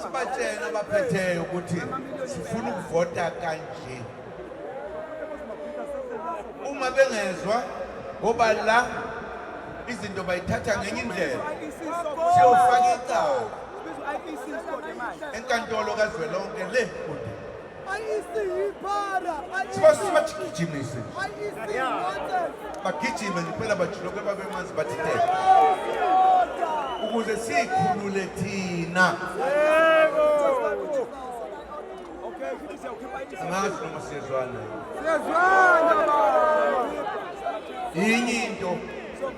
sibatshene abaphetheyo ukuthi sifuna ukuvota kanje. Uma bengezwa Ngoba la izinto bayithatha ngenye indlela. Siyofaka icala enkantolo kazwelonke le kude. IEC iphara. Sibagijimise. IEC nonsense. Bagijime nje phela bajuluke babe manzi bathinteke. Ukuze sikhulule thina. Angazi noma siyezwana. Siyezwana baba. Yinye into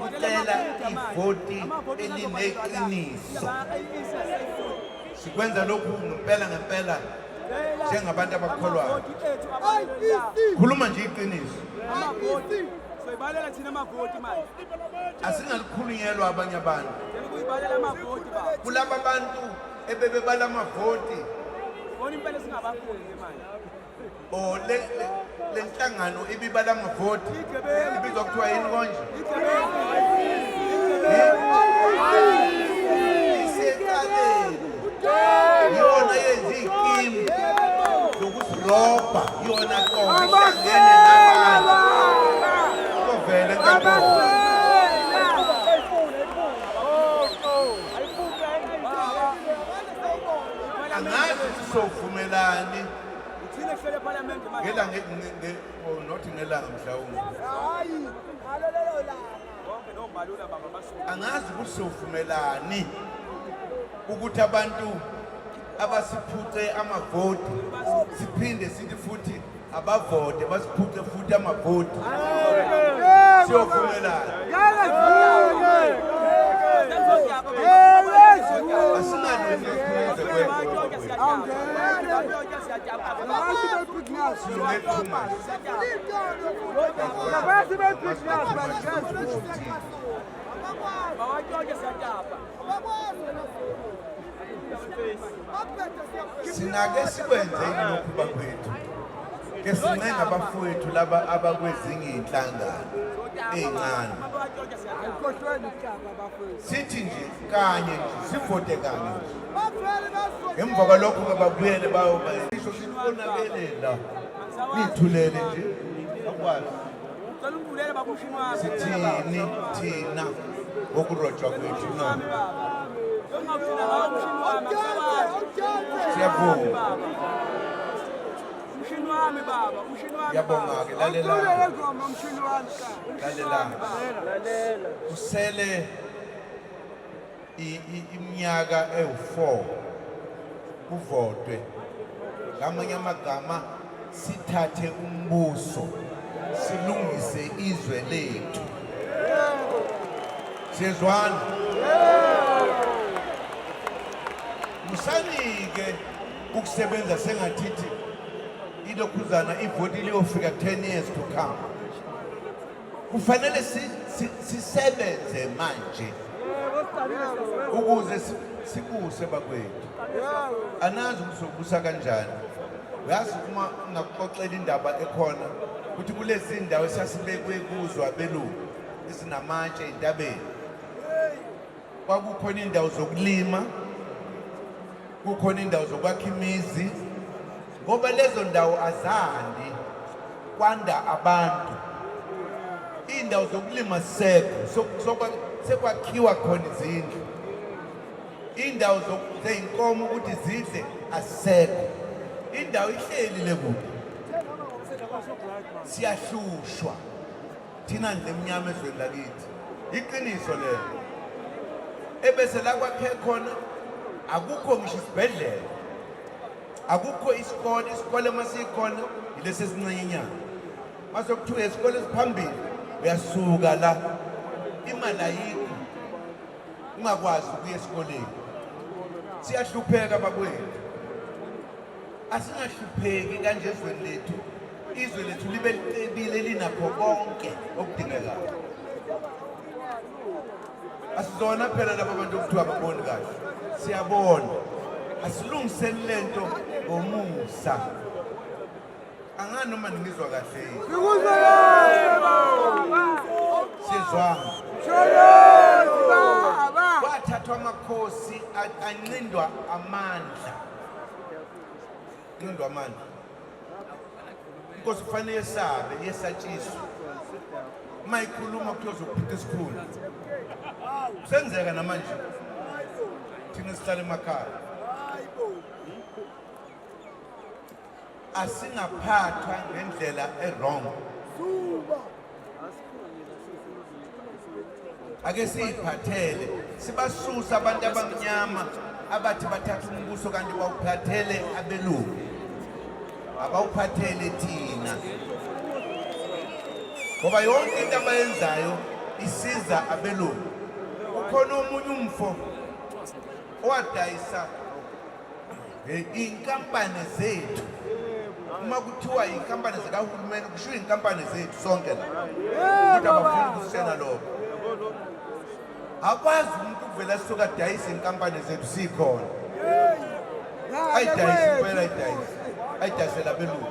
ucela ivoti elineqiniso. Sikwenza lokhu ngempela ngempela njengabantu abakholwayo. IEC. Khuluma nje iqiniso. IEC. Soyibalela thina amavoti manje. Asingalikhulunyelwa abanye abantu. Thina kuyibalela amavoti baba. Kulaba bantu ebebebala amavoti Bona impela singabafuni ke manje. o le le nhlangano ibibala amavoti ibizwa kuthiwa yini konje? Iseqaleni. Iyona yenza iy'kimu zokusirobha, iyona qobo ihlangene nabanye. Kovele enkantolo. Angazi ukuthi sovumelani Uthina kuhlele eParliament manje. ngelanga oh, not ngelanga mhlawumbe. Hayi, ngalelo langa. Bonke nombalula baba basuke. Angazi ukuthi sovumelani ukuthi abantu abasiphuce amavoti siphinde sithi futhi abavote basiphuce futhi amavoti. Siyovumelana. Ngeke sivume. Asinalo ukuze Abantu be-business. silunge too much. Abantu be-business bangeke sivume. Sinake sikwenze yini lokhu bakwethu? Ke sincenga abafowethu laba abakwezinye iy'nhlangano ey'ncane. Ayikhohlweni ukuhlaba abafowethu. Sithi nje kanye nje sivote kanye nje. Bavele bazothi Ngemva kwalokho-ke babuyele bayoba sisho sithi konakele la. Niy'thulele nje akwazi. Cela ungivulele baba umshini wami. Sithini thina ngokurojwa kwethu na? Ungawugcina ngawo umshini wami angisawazi. Siyabonga. Umshini wami baba, umshini wami. Ngiyabonga-ke Awucule le lalelani. ngoma mshini wami ka. Lalelani. Kusele iminyaka ewu-4 kuvotwe. Ngamanye amagama sithathe umbuso silungise izwe lethu. Siyezwana? Musanike ukusebenza sengathithi ilokhuzana ivoti liyofika 10 years to come. Kufanele sisebenze manje ukuze sibuse bakwethu. Anazi ukuthi sobusa kanjani. Uyazi uma ngakuxoxela indaba ekhona ukuthi kulezi ndawo esasibekwe kuzo abelungu ezinamatshe entabeni kwakukhona indawo zokulima, kukhona indawo zokwakha imizi, ngoba lezo ndawo azandi kwanda abantu. Iy'ndawo zokulima sekho sekwakhiwa khona izindlu. Iy'ndawo zey'nkomo ukuthi zidle asisekho. Indawo ihleli le kude. Siyahlushwa thina ndle emnyama ezweni lakithi. Iqiniso lelo. Ebese la kwakhe khona akukho ngisho isibhedlela, akukho isikole. Isikole masikhona yilesi esincanyenyana, mase kuthiwa isikole esiphambili uyasuka la, imali ayikho, ungakwazi ukuya esikoleni. Siyahlupheka bakwethu. Asingahlupheki kanje ezweni lethu. Izwe lethu libe licebile linakho konke okudingekayo. Asizona phela laba bantu okuthiwa ababoni kahle, siyabona. Asilungiseni lento ngomusa. Angani noma ningizwa kahle yini? Sikuzwe kahle baba. Siyezwana. Sholozi baba. Kwathathwa amakhosi anqindwa amandla, nqindwa amandla. Inkosi kufanele yesabe, yesatshiswe. Uma ikhuluma kuthiwa uzophutha isikhundla. Kusenzeka namanje. Thina sihlala emakhaya. Asingaphathwa ngendlela e-wrong. Ake siyiphathele, sibasusa abantu abamnyama abathi bathatha umbuso kanti bawuphathele abelungu, abawuphathele thina, ngoba yonke into abayenzayo isiza abelungu. Kukhona omunye umfo owadayisa iy'nkampani zethu. Uma kuthiwa iy'nkampani zikahulumeni, kushiwo iy'nkampani zethu sonke la, kodwa abafuni ukusitshela lokho. Akwazi umuntu ukuvela suka adayise iy'nkampani zethu sikhona, ayidayise impela, ayidayise, ayidayisela abelungu.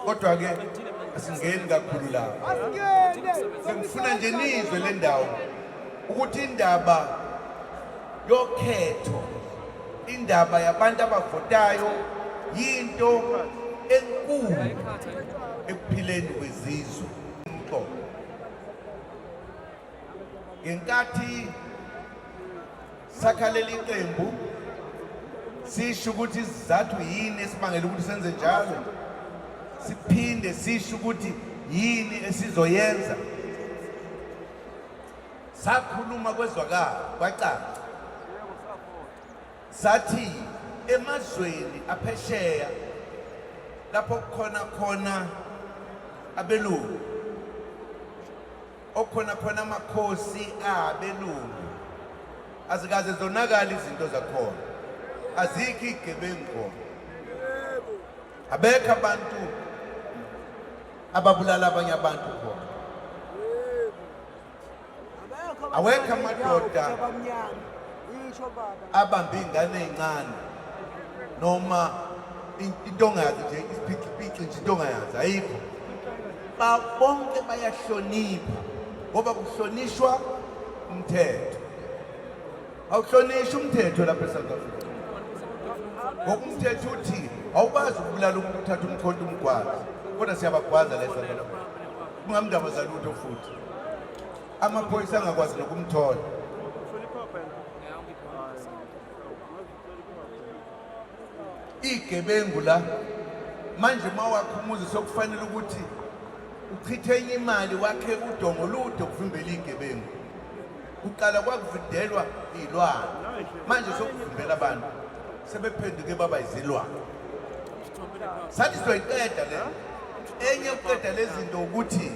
Kodwa-ke asingeni kakhulu lapho, sengifuna nje nizwe le ndawo ukuthi indaba yokhetho, indaba yabantu abavotayo, yinto enkulu ekuphileni kwezizwe. Umqondo ngenkathi sakha leli qembu, sisho ukuthi isizathu yini esibangela ukuthi senze njalo, siphinde sisho ukuthi yini esizoyenza. Sakhuluma kwezwakala kwacaca, sathi emazweni aphesheya lapho kukhona khona abelungu, okhona khona amakhosi abelungu, azikaze zonakala izinto zakhona, azikho igebengu khona, abekho abantu ababulala abanye abantu khona, awekho amadoda abambe iy'ngane ey'ncane noma into ongayazi nje, isiphiciphici nje, into ongayazi ayikho. Bonke bayahlonipha ngoba kuhlonishwa umthetho. Awuhlonishwa umthetho lapha eSouth Africa, ngoba umthetho uthi awukwazi ukubulala umuntu uthatha umkhonto umgwazi, kodwa siyabagwaza la eSouth Africa kungamndaba zalutho, futhi amaphoyisa angakwazi nokumthola. Igebengu la manje, uma wakha umuzi sokufanele ukuthi uchithe enye imali, wakhe udongo olude ukuvimbela iy'gebengu. Kuqala kwakuvindelwa iy'lwane, manje sokuvimbela abantu, sebephenduke baba izilwane. Sathi sizoyiqeda le enye, ukuqeda lezi zinto ukuthi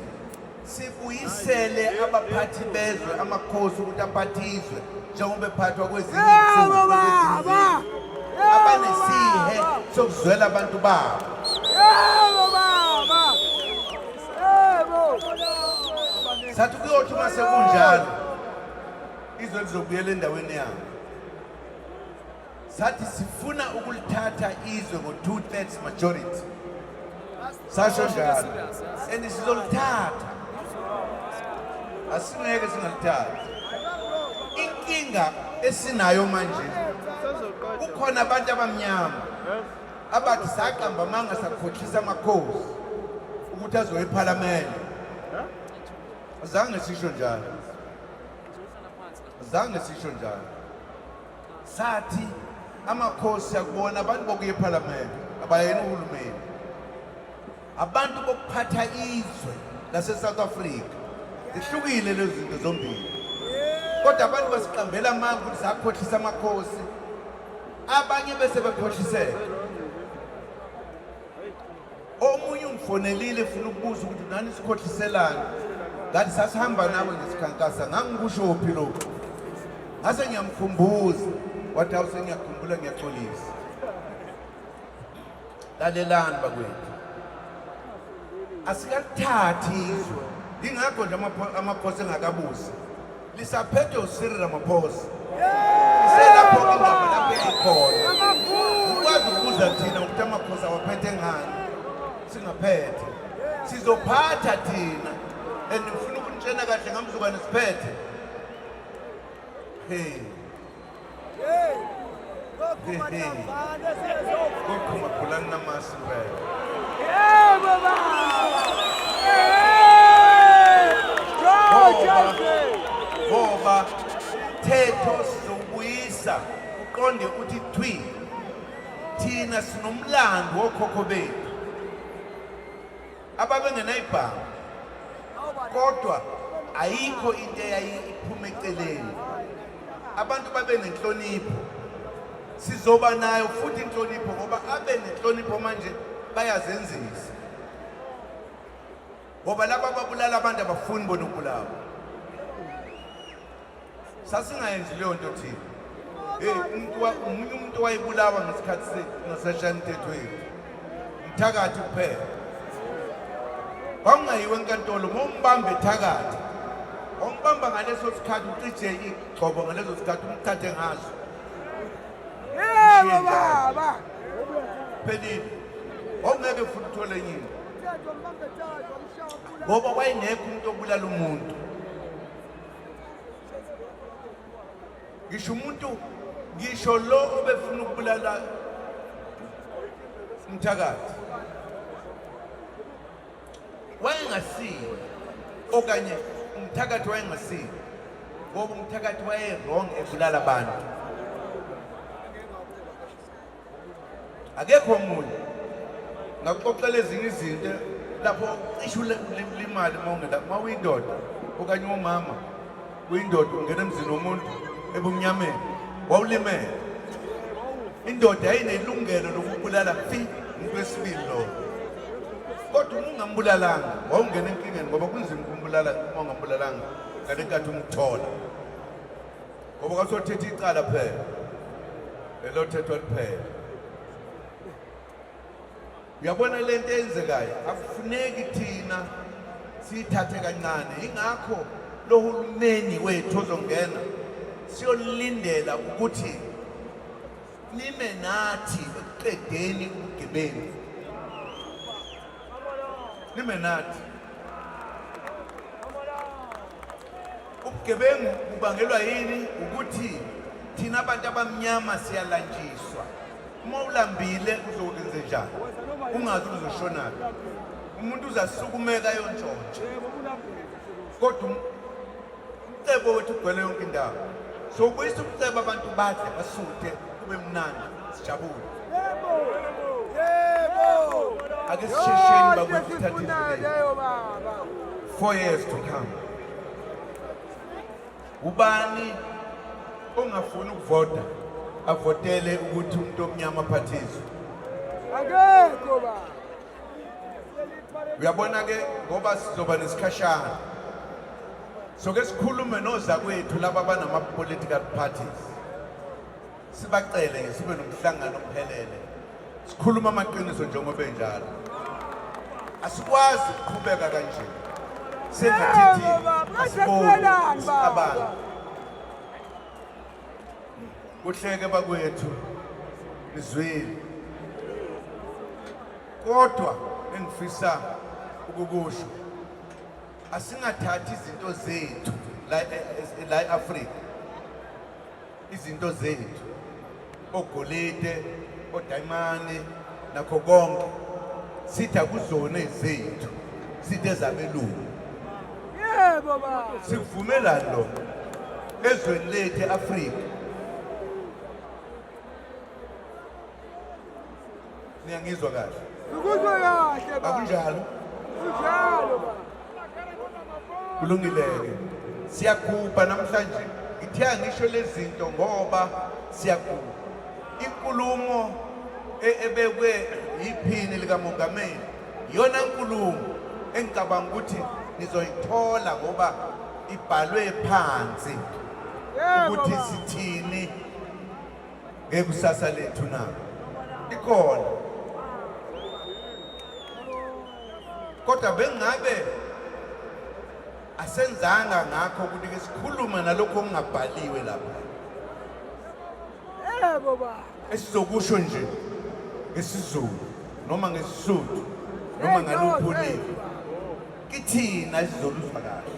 sibuyisele abaphathi bezwe, amakhosi, ukuthi aphathe izwe njengoba ephathwa kwezinye iy'nsuku, kwezinye izizwe, abanesihe sokuzwela abantu babo. Yebo baba. Yebo. Sathi kuyothi uma sekunjalo izwe lizobuyela endaweni yalo. Sathi sifuna ukulithatha izwe ngo-2/3 majority, sasho njalo, and sizolithatha, asingeke singalithathi. Inkinga esinayo manje, kukhona abantu abamnyama abathi saqamba amanga, sakhohlisa amakhosi ukuthi azoya ephalamende. Azange sisho njalo, azange sisho njalo. Sathi amakhosi akubona abantu bokuya ephalamende, abayena uhulumeni, abantu bokuphatha izwe lase-South Africa. Zihlukile lezi zinto zombili, kodwa abantu basiqambela amanga ukuthi sakhohlisa amakhosi, abanye bese bekhohliseka. Omunye ungifonelile efuna ukubuza ukuthi nani sikhohliselani, ngathi sasihamba nawe ngesikhankasa, ngangikusho phi lokhu? Ngase ngiyamkhumbuza, wathi awu, sengiyakhumbula, ngiyaxolisa. Lalelani bakwethu, asikalithathi izwe, yingakho nje amakhosi engakabusi, lisaphethwe uCyril Ramaphosa. Iselapho indaba lapho ikhona. Ukwazi ukubuza thina ukuthi amakhosi awaphethe ngani, singaphethe, sizophatha thina. And ngifuna ukunitshena kahle ngamzukwane siphethe. Hey, kokhuma khulani namasi impela. Yebo baba. Uqonde uthi thwi, thina sinomlando wokhokho bethu ababengenayibhamu, kodwa ayikho into eyayiphuma eceleni. Abantu babenenhlonipho, sizoba nayo futhi inhlonipho, ngoba abe nenhlonipho manje bayazenzisa, ngoba laba ababulala abantu abafuni bona ukubulawa. Sasingayenzi leyo nto thina. Hey, umuntu omunye umuntu wayebulawa ngesikhathi ngasashaya imithetho yethu, umthakathi kuphela. Kwakungayiwe enkantolo, uma umbamba ethakathi, wawumbamba ngaleso sikhathi, ucije igxobo ngaleso sikhathi, umthathe ngaso. Yebo baba. Phelile. Wawungeke futhi uthole enye into, ngoba wayengekho umuntu obulala umuntu. Ngisho umuntu, ngisho lo obefuna ukubulala umthakathi wayengasile, okanye umthakathi wayengasile, ngoba umthakathi waye-wrong ebulala abantu. Akekho omunye. Ngakuxoxela ezinye izinto lapho cishe ulimali uma ungena, uma uyindoda okanye umama uyindoda ungena emzini womuntu ebumnyameni, wawulimele. Indoda yayinelungelo lokubulala fi umuntu wesibili lowo, kodwa uma ungambulalanga wawungena enkingeni, ngoba kunzima ukumbulala uma ungambulalanga ngale nkathi umthola, ngoba kwasothetha icala phela lelo thetho liphela. Uyabona lento eyenzekayo, akufuneki thina siyithathe kancane. Ingakho lo hulumeni wethu ozongena siyolindela ukuthi nime nathi ekuqedeni ubugebengu, nime nathi. Ubugebengu bubangelwa yini? Ukuthi thina abantu abamnyama siyalanjiswa. Uma ulambile uzokwenze njani? Ungazi uzoshonaphi. Umuntu uzasukumeka ayontshontsha, kodwa umcebo wethu ugcwele yonke indawo. So ubuyisa umcebo, abantu badle, basuthe, kube mnandi, sijabule. Yebo. Yebo. Ake sishesheni bakwethu, Yonke sithathe esifunayo izwe lethu. leyo baba. 4 years to come. Ubani ongafuni ukuvota, avotele ukuthi umuntu omnyama aphathiswe? Akekho baba. Uyabona ke, ngoba sizoba nesikhashana, soke sikhulume nozakwethu laba abanama-political parties, sibacele ke sibe nomhlangano ophelele, sikhuluma amaqiniso njengoba enjalo. Asikwazi ukuqhubeka kanje sengathithi Yebo, baba. asiboni Basehlelani, baba. sicabanga kuhleke bakwethu. Nizwile, kodwa engifisa ukukusho, asingathathi izinto zethu la la eAfrika, izinto zethu, ogolide, odayimani, nakho konke, sithi akuzona ezethu, sithi ezabelungu. Yebo baba. Sikuvumelani lokho ezweni lethu eAfrika? Niyangizwa kahle? Sikuzwe kahle baba. Akunjalo? Kunjalo baba. Kulungile-ke, siyagubha namhlanje. Ngithe ngisho lezi zinto ngoba siyagubha inkulumo ebekwe yiphini likamongameli. Iyona nkulumo engicabanga ukuthi nizoyithola ngoba ibhalwe phansi Yebo ukuthi baba. sithini ngekusasa lethu na. Ikhona, kodwa bengabe asenzanga ngakho ukuthi ke sikhulume nalokho okungabhaliwe lapha. Yebo baba. Esizokusho nje ngesiZulu noma ngesiSuthu noma ngaluphi ulimi kithina esizoluzwa kahle.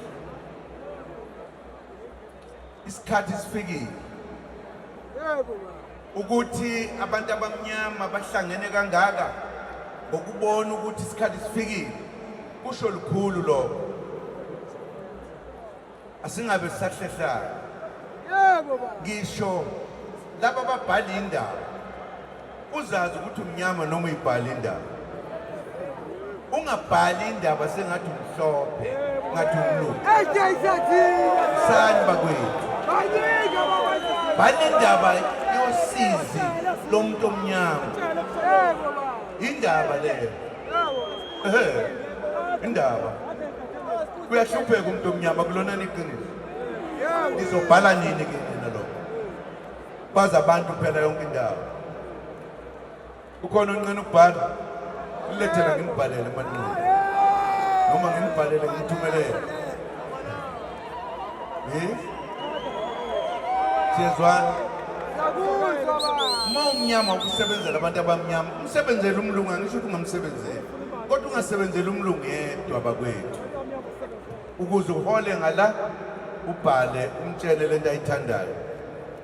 Isikhathi sifikile Yebo baba. ukuthi abantu abamnyama bahlangene kangaka ngokubona ukuthi isikhathi sifikile. Kusho lukhulu lokho, asingabe sisahlehlana. Yebo baba. Ngisho Laba babhala indaba. Uzazi ukuthi umnyama noma uyibhala indaba. Ungabhali indaba sengathi umhlophe, ngathi umlungu. Sani bakwethu. Bhala indaba yosizi lomuntu omnyama. Indaba leyo. Ehhe. Indaba. Kuyahlupheka umuntu omnyama kulona iqiniso. Nizobhala nini ke nina lokho? Bazi abantu phela yonke indawo. Ukhona onqena ukubhala? Lethela nginibhalele manqina. Noma nginibhalele ngithumelele. Eh? Siyezwana. Uma umnyama ukusebenzela abantu abamnyama, umsebenzele umlungu angisho ukuthi ungamsebenzeli. Kodwa ungasebenzeli umlungu yedwa bakwethu. Ukuze uhole ngala ubhale umtshele lento ayithandayo.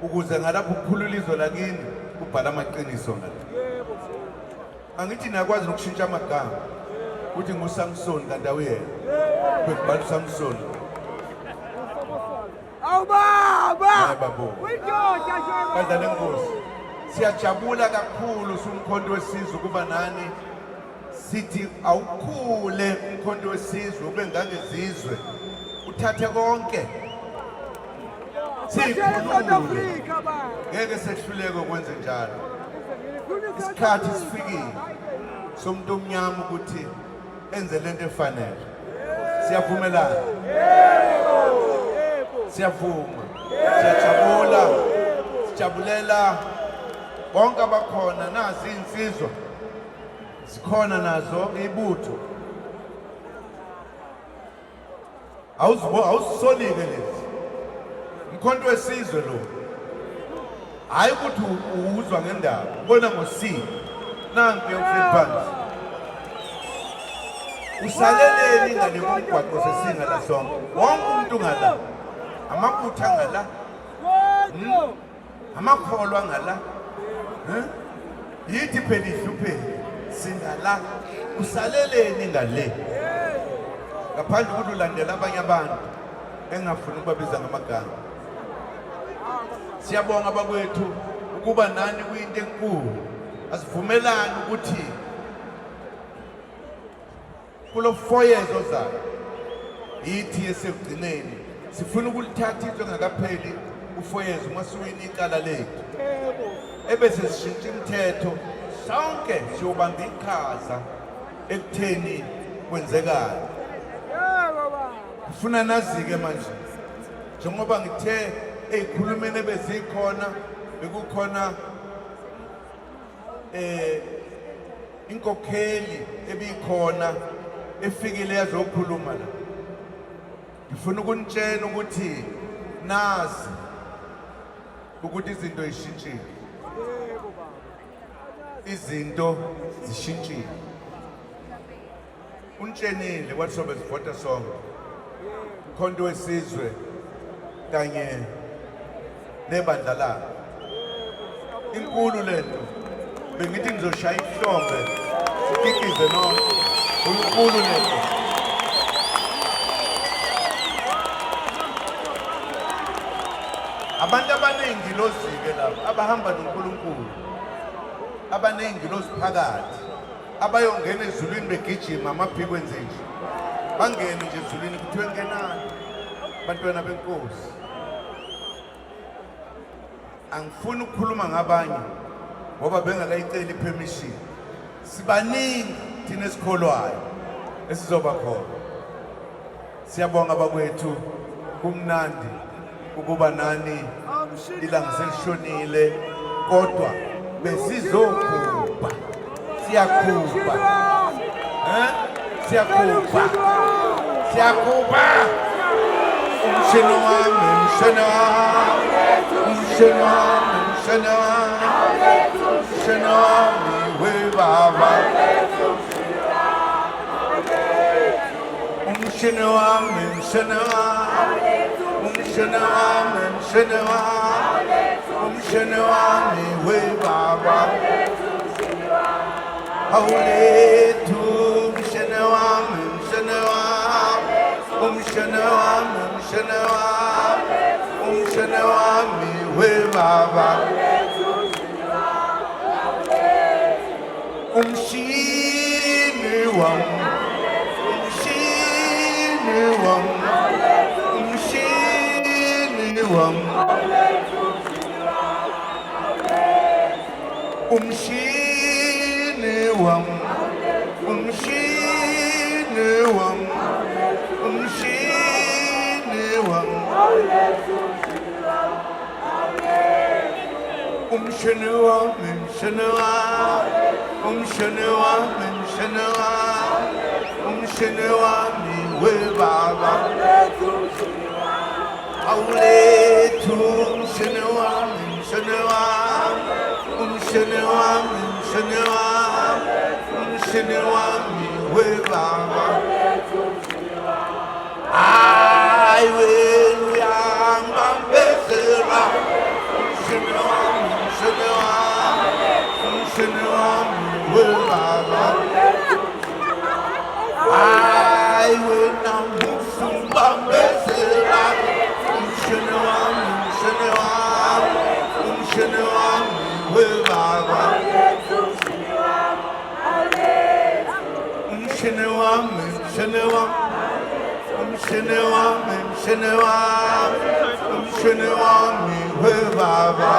Ukuze ngalapho ukukhulula izwe lakini ubhale amaqiniso ngala. Angithi niyakwazi nokushintsha amagama. Uthi nguSamson kanti awuyena. Bekubhala uSamson. Awu baba. Hayi babo. Uyindoda nje. Badlala enkosi. Siyajabula kakhulu sumkhonto wesizwe ukuba nani. Sithi awukhule umkhonto wesizwe ube ngangezizwe. Uthathe konke. South Sikhulule. Africa baba. Ngeke sehluleke ukwenze njalo. Isikhathi sifikile somuntu omnyama ukuthi enze lento efanele. Siyavumelana. Siyavuma. Siyajabula. Sijabulela bonke abakhona nazi insizwa. Zikhona nazo ibutho. Awuzibo awusolike lezi. Mkhonto wesizwe lo. Hayi ukuthi uwuzwa ngendaba, ubona ngosiko. Nanku uhleli phansi. Usaleleni ngale komgwaqo sesinga la sonke. Wonke umuntu ngala. Amabutha ngala, amakholwa ngala. Eh? Yithi phela ihlupheki singala usaleleni ngale. Ngaphandle ukuthi ulandela abanye abantu engafuni ukubabiza ngamagama. Siyabonga bakwethu ukuba nani kuyinto enkulu. Asivumelani ukuthi kulo 4 years ozayo yithi esekugcineni sifuna ukulithatha izwe engakapheli u-4 years uma siwina icala lethu ebese sishintsha imithetho sonke siyobamba iqhaza ekutheni kwenzekani. Yebo baba. Ngifuna nazi-ke manje njengoba ngithe ey'khulumeni ebezikhona bekukhona inkokheli ebikhona efikile yazokhuluma la. Ngifuna ukunitshela ukuthi nazi ukuthi izinto zishintshile. Izinto zishintshile. Untshenile kwathi sobe sivota sonke. Mkhonto wesizwe kanye nebandla lakhe. Inkulu lento. Bengithi ngizoshaya ihlombe sikikize nonke. Inkulu lento. Abantu abaningi lozike laba abahamba noNkulunkulu. Abaningi loziphakathi abayongena ezulwini begijima amaphiko enze nje. Bangene nje ezulwini kuthiwe ngenani bantwana benkosi. Angifuni ukukhuluma ngabanye ngoba bengakayiceli permission. Sibaningi thina esikholwayo esizoba khona. Siyabonga bakwethu, kumnandi ukuba nani, ilanga selishonile kodwa besizogubha. Siyagubha. Eh? Siyagubha. Siyagubha. Umshini wami, umshini wami. Umshini wami, umshini wami. Umshini wami we baba. Umshini wami, umshini wami. Umshini wami, umshini wami. Umshini wami we baba. Awulethu umshini wami, umshini wami. Umshini wami, umshini wami. Umshini wami we baba. Umshini wami, umshini wami, umshini wami, umshini wami, umshini wami, umshini wami, umshini wami, umshini wami, umshini wami, umshini wami, umshini wami webaba. Awulethu umshini wami, umshini wami, umshini wami, umshini wami, umshini wami webaba. Hayi wena uyangibambezela, umshini wami, umshini wami, umshini wami webaba. Hayi wena musungibambezela, umshini wami, umshini wami, umshini wami webaba. Umshini wami, umshini wami, umshini wami, umshini wami, umshini wami webaba.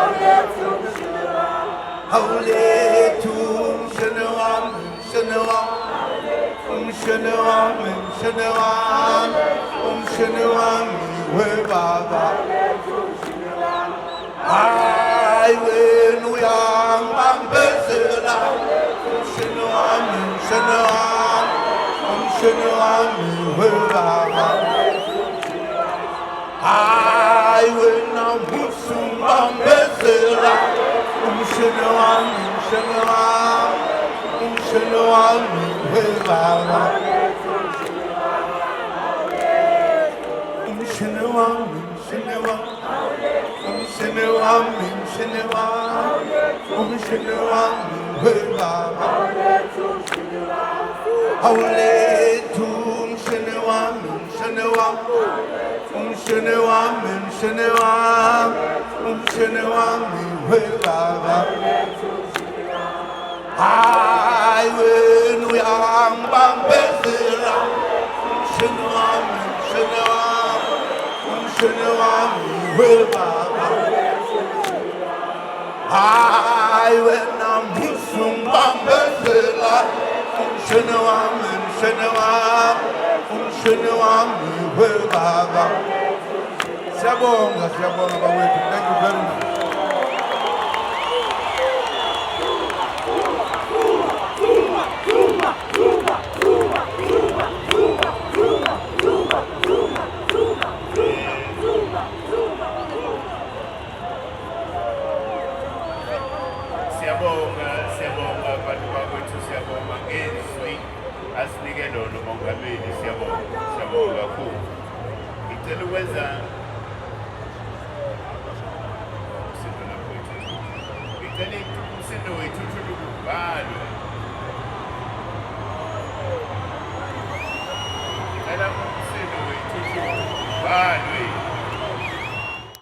Awulethu umshini wami, umshini wami, umshini wami, umshini wami, umshini wami webaba. Hayi wena uyangibambezela, umshini wami, umshini wami, umshini wami webaba. Hayi wena musungibambezela, umshini wami, umshini wami, umshini wami webaba. Umshini wami, umshini wami, umshini wami, umshini wami, umshini wami webaba. Awulethu umshini wami, umshini wami, umshini wami, umshini wami, umshini wami webaba. Hayi wena uyangibambezela, umshini wami, umshini wami, umshini wami webaba. Hayi wena musungibambezela, umshini wami, umshini wami, umshini wami webaba. Siyabonga, siyabonga bakwethu. Thank you very much. Siyabonga, siyabonga bantu bakwethu, siyabonga ngezwi asinike lona umongameli, siyabonga, siyabonga kakhulu. Ngicela ukwenza umsindo lapho wethu. Ngicela umsindo wethu ukuvalwe. Ngicela umsindo wethu uvalwe.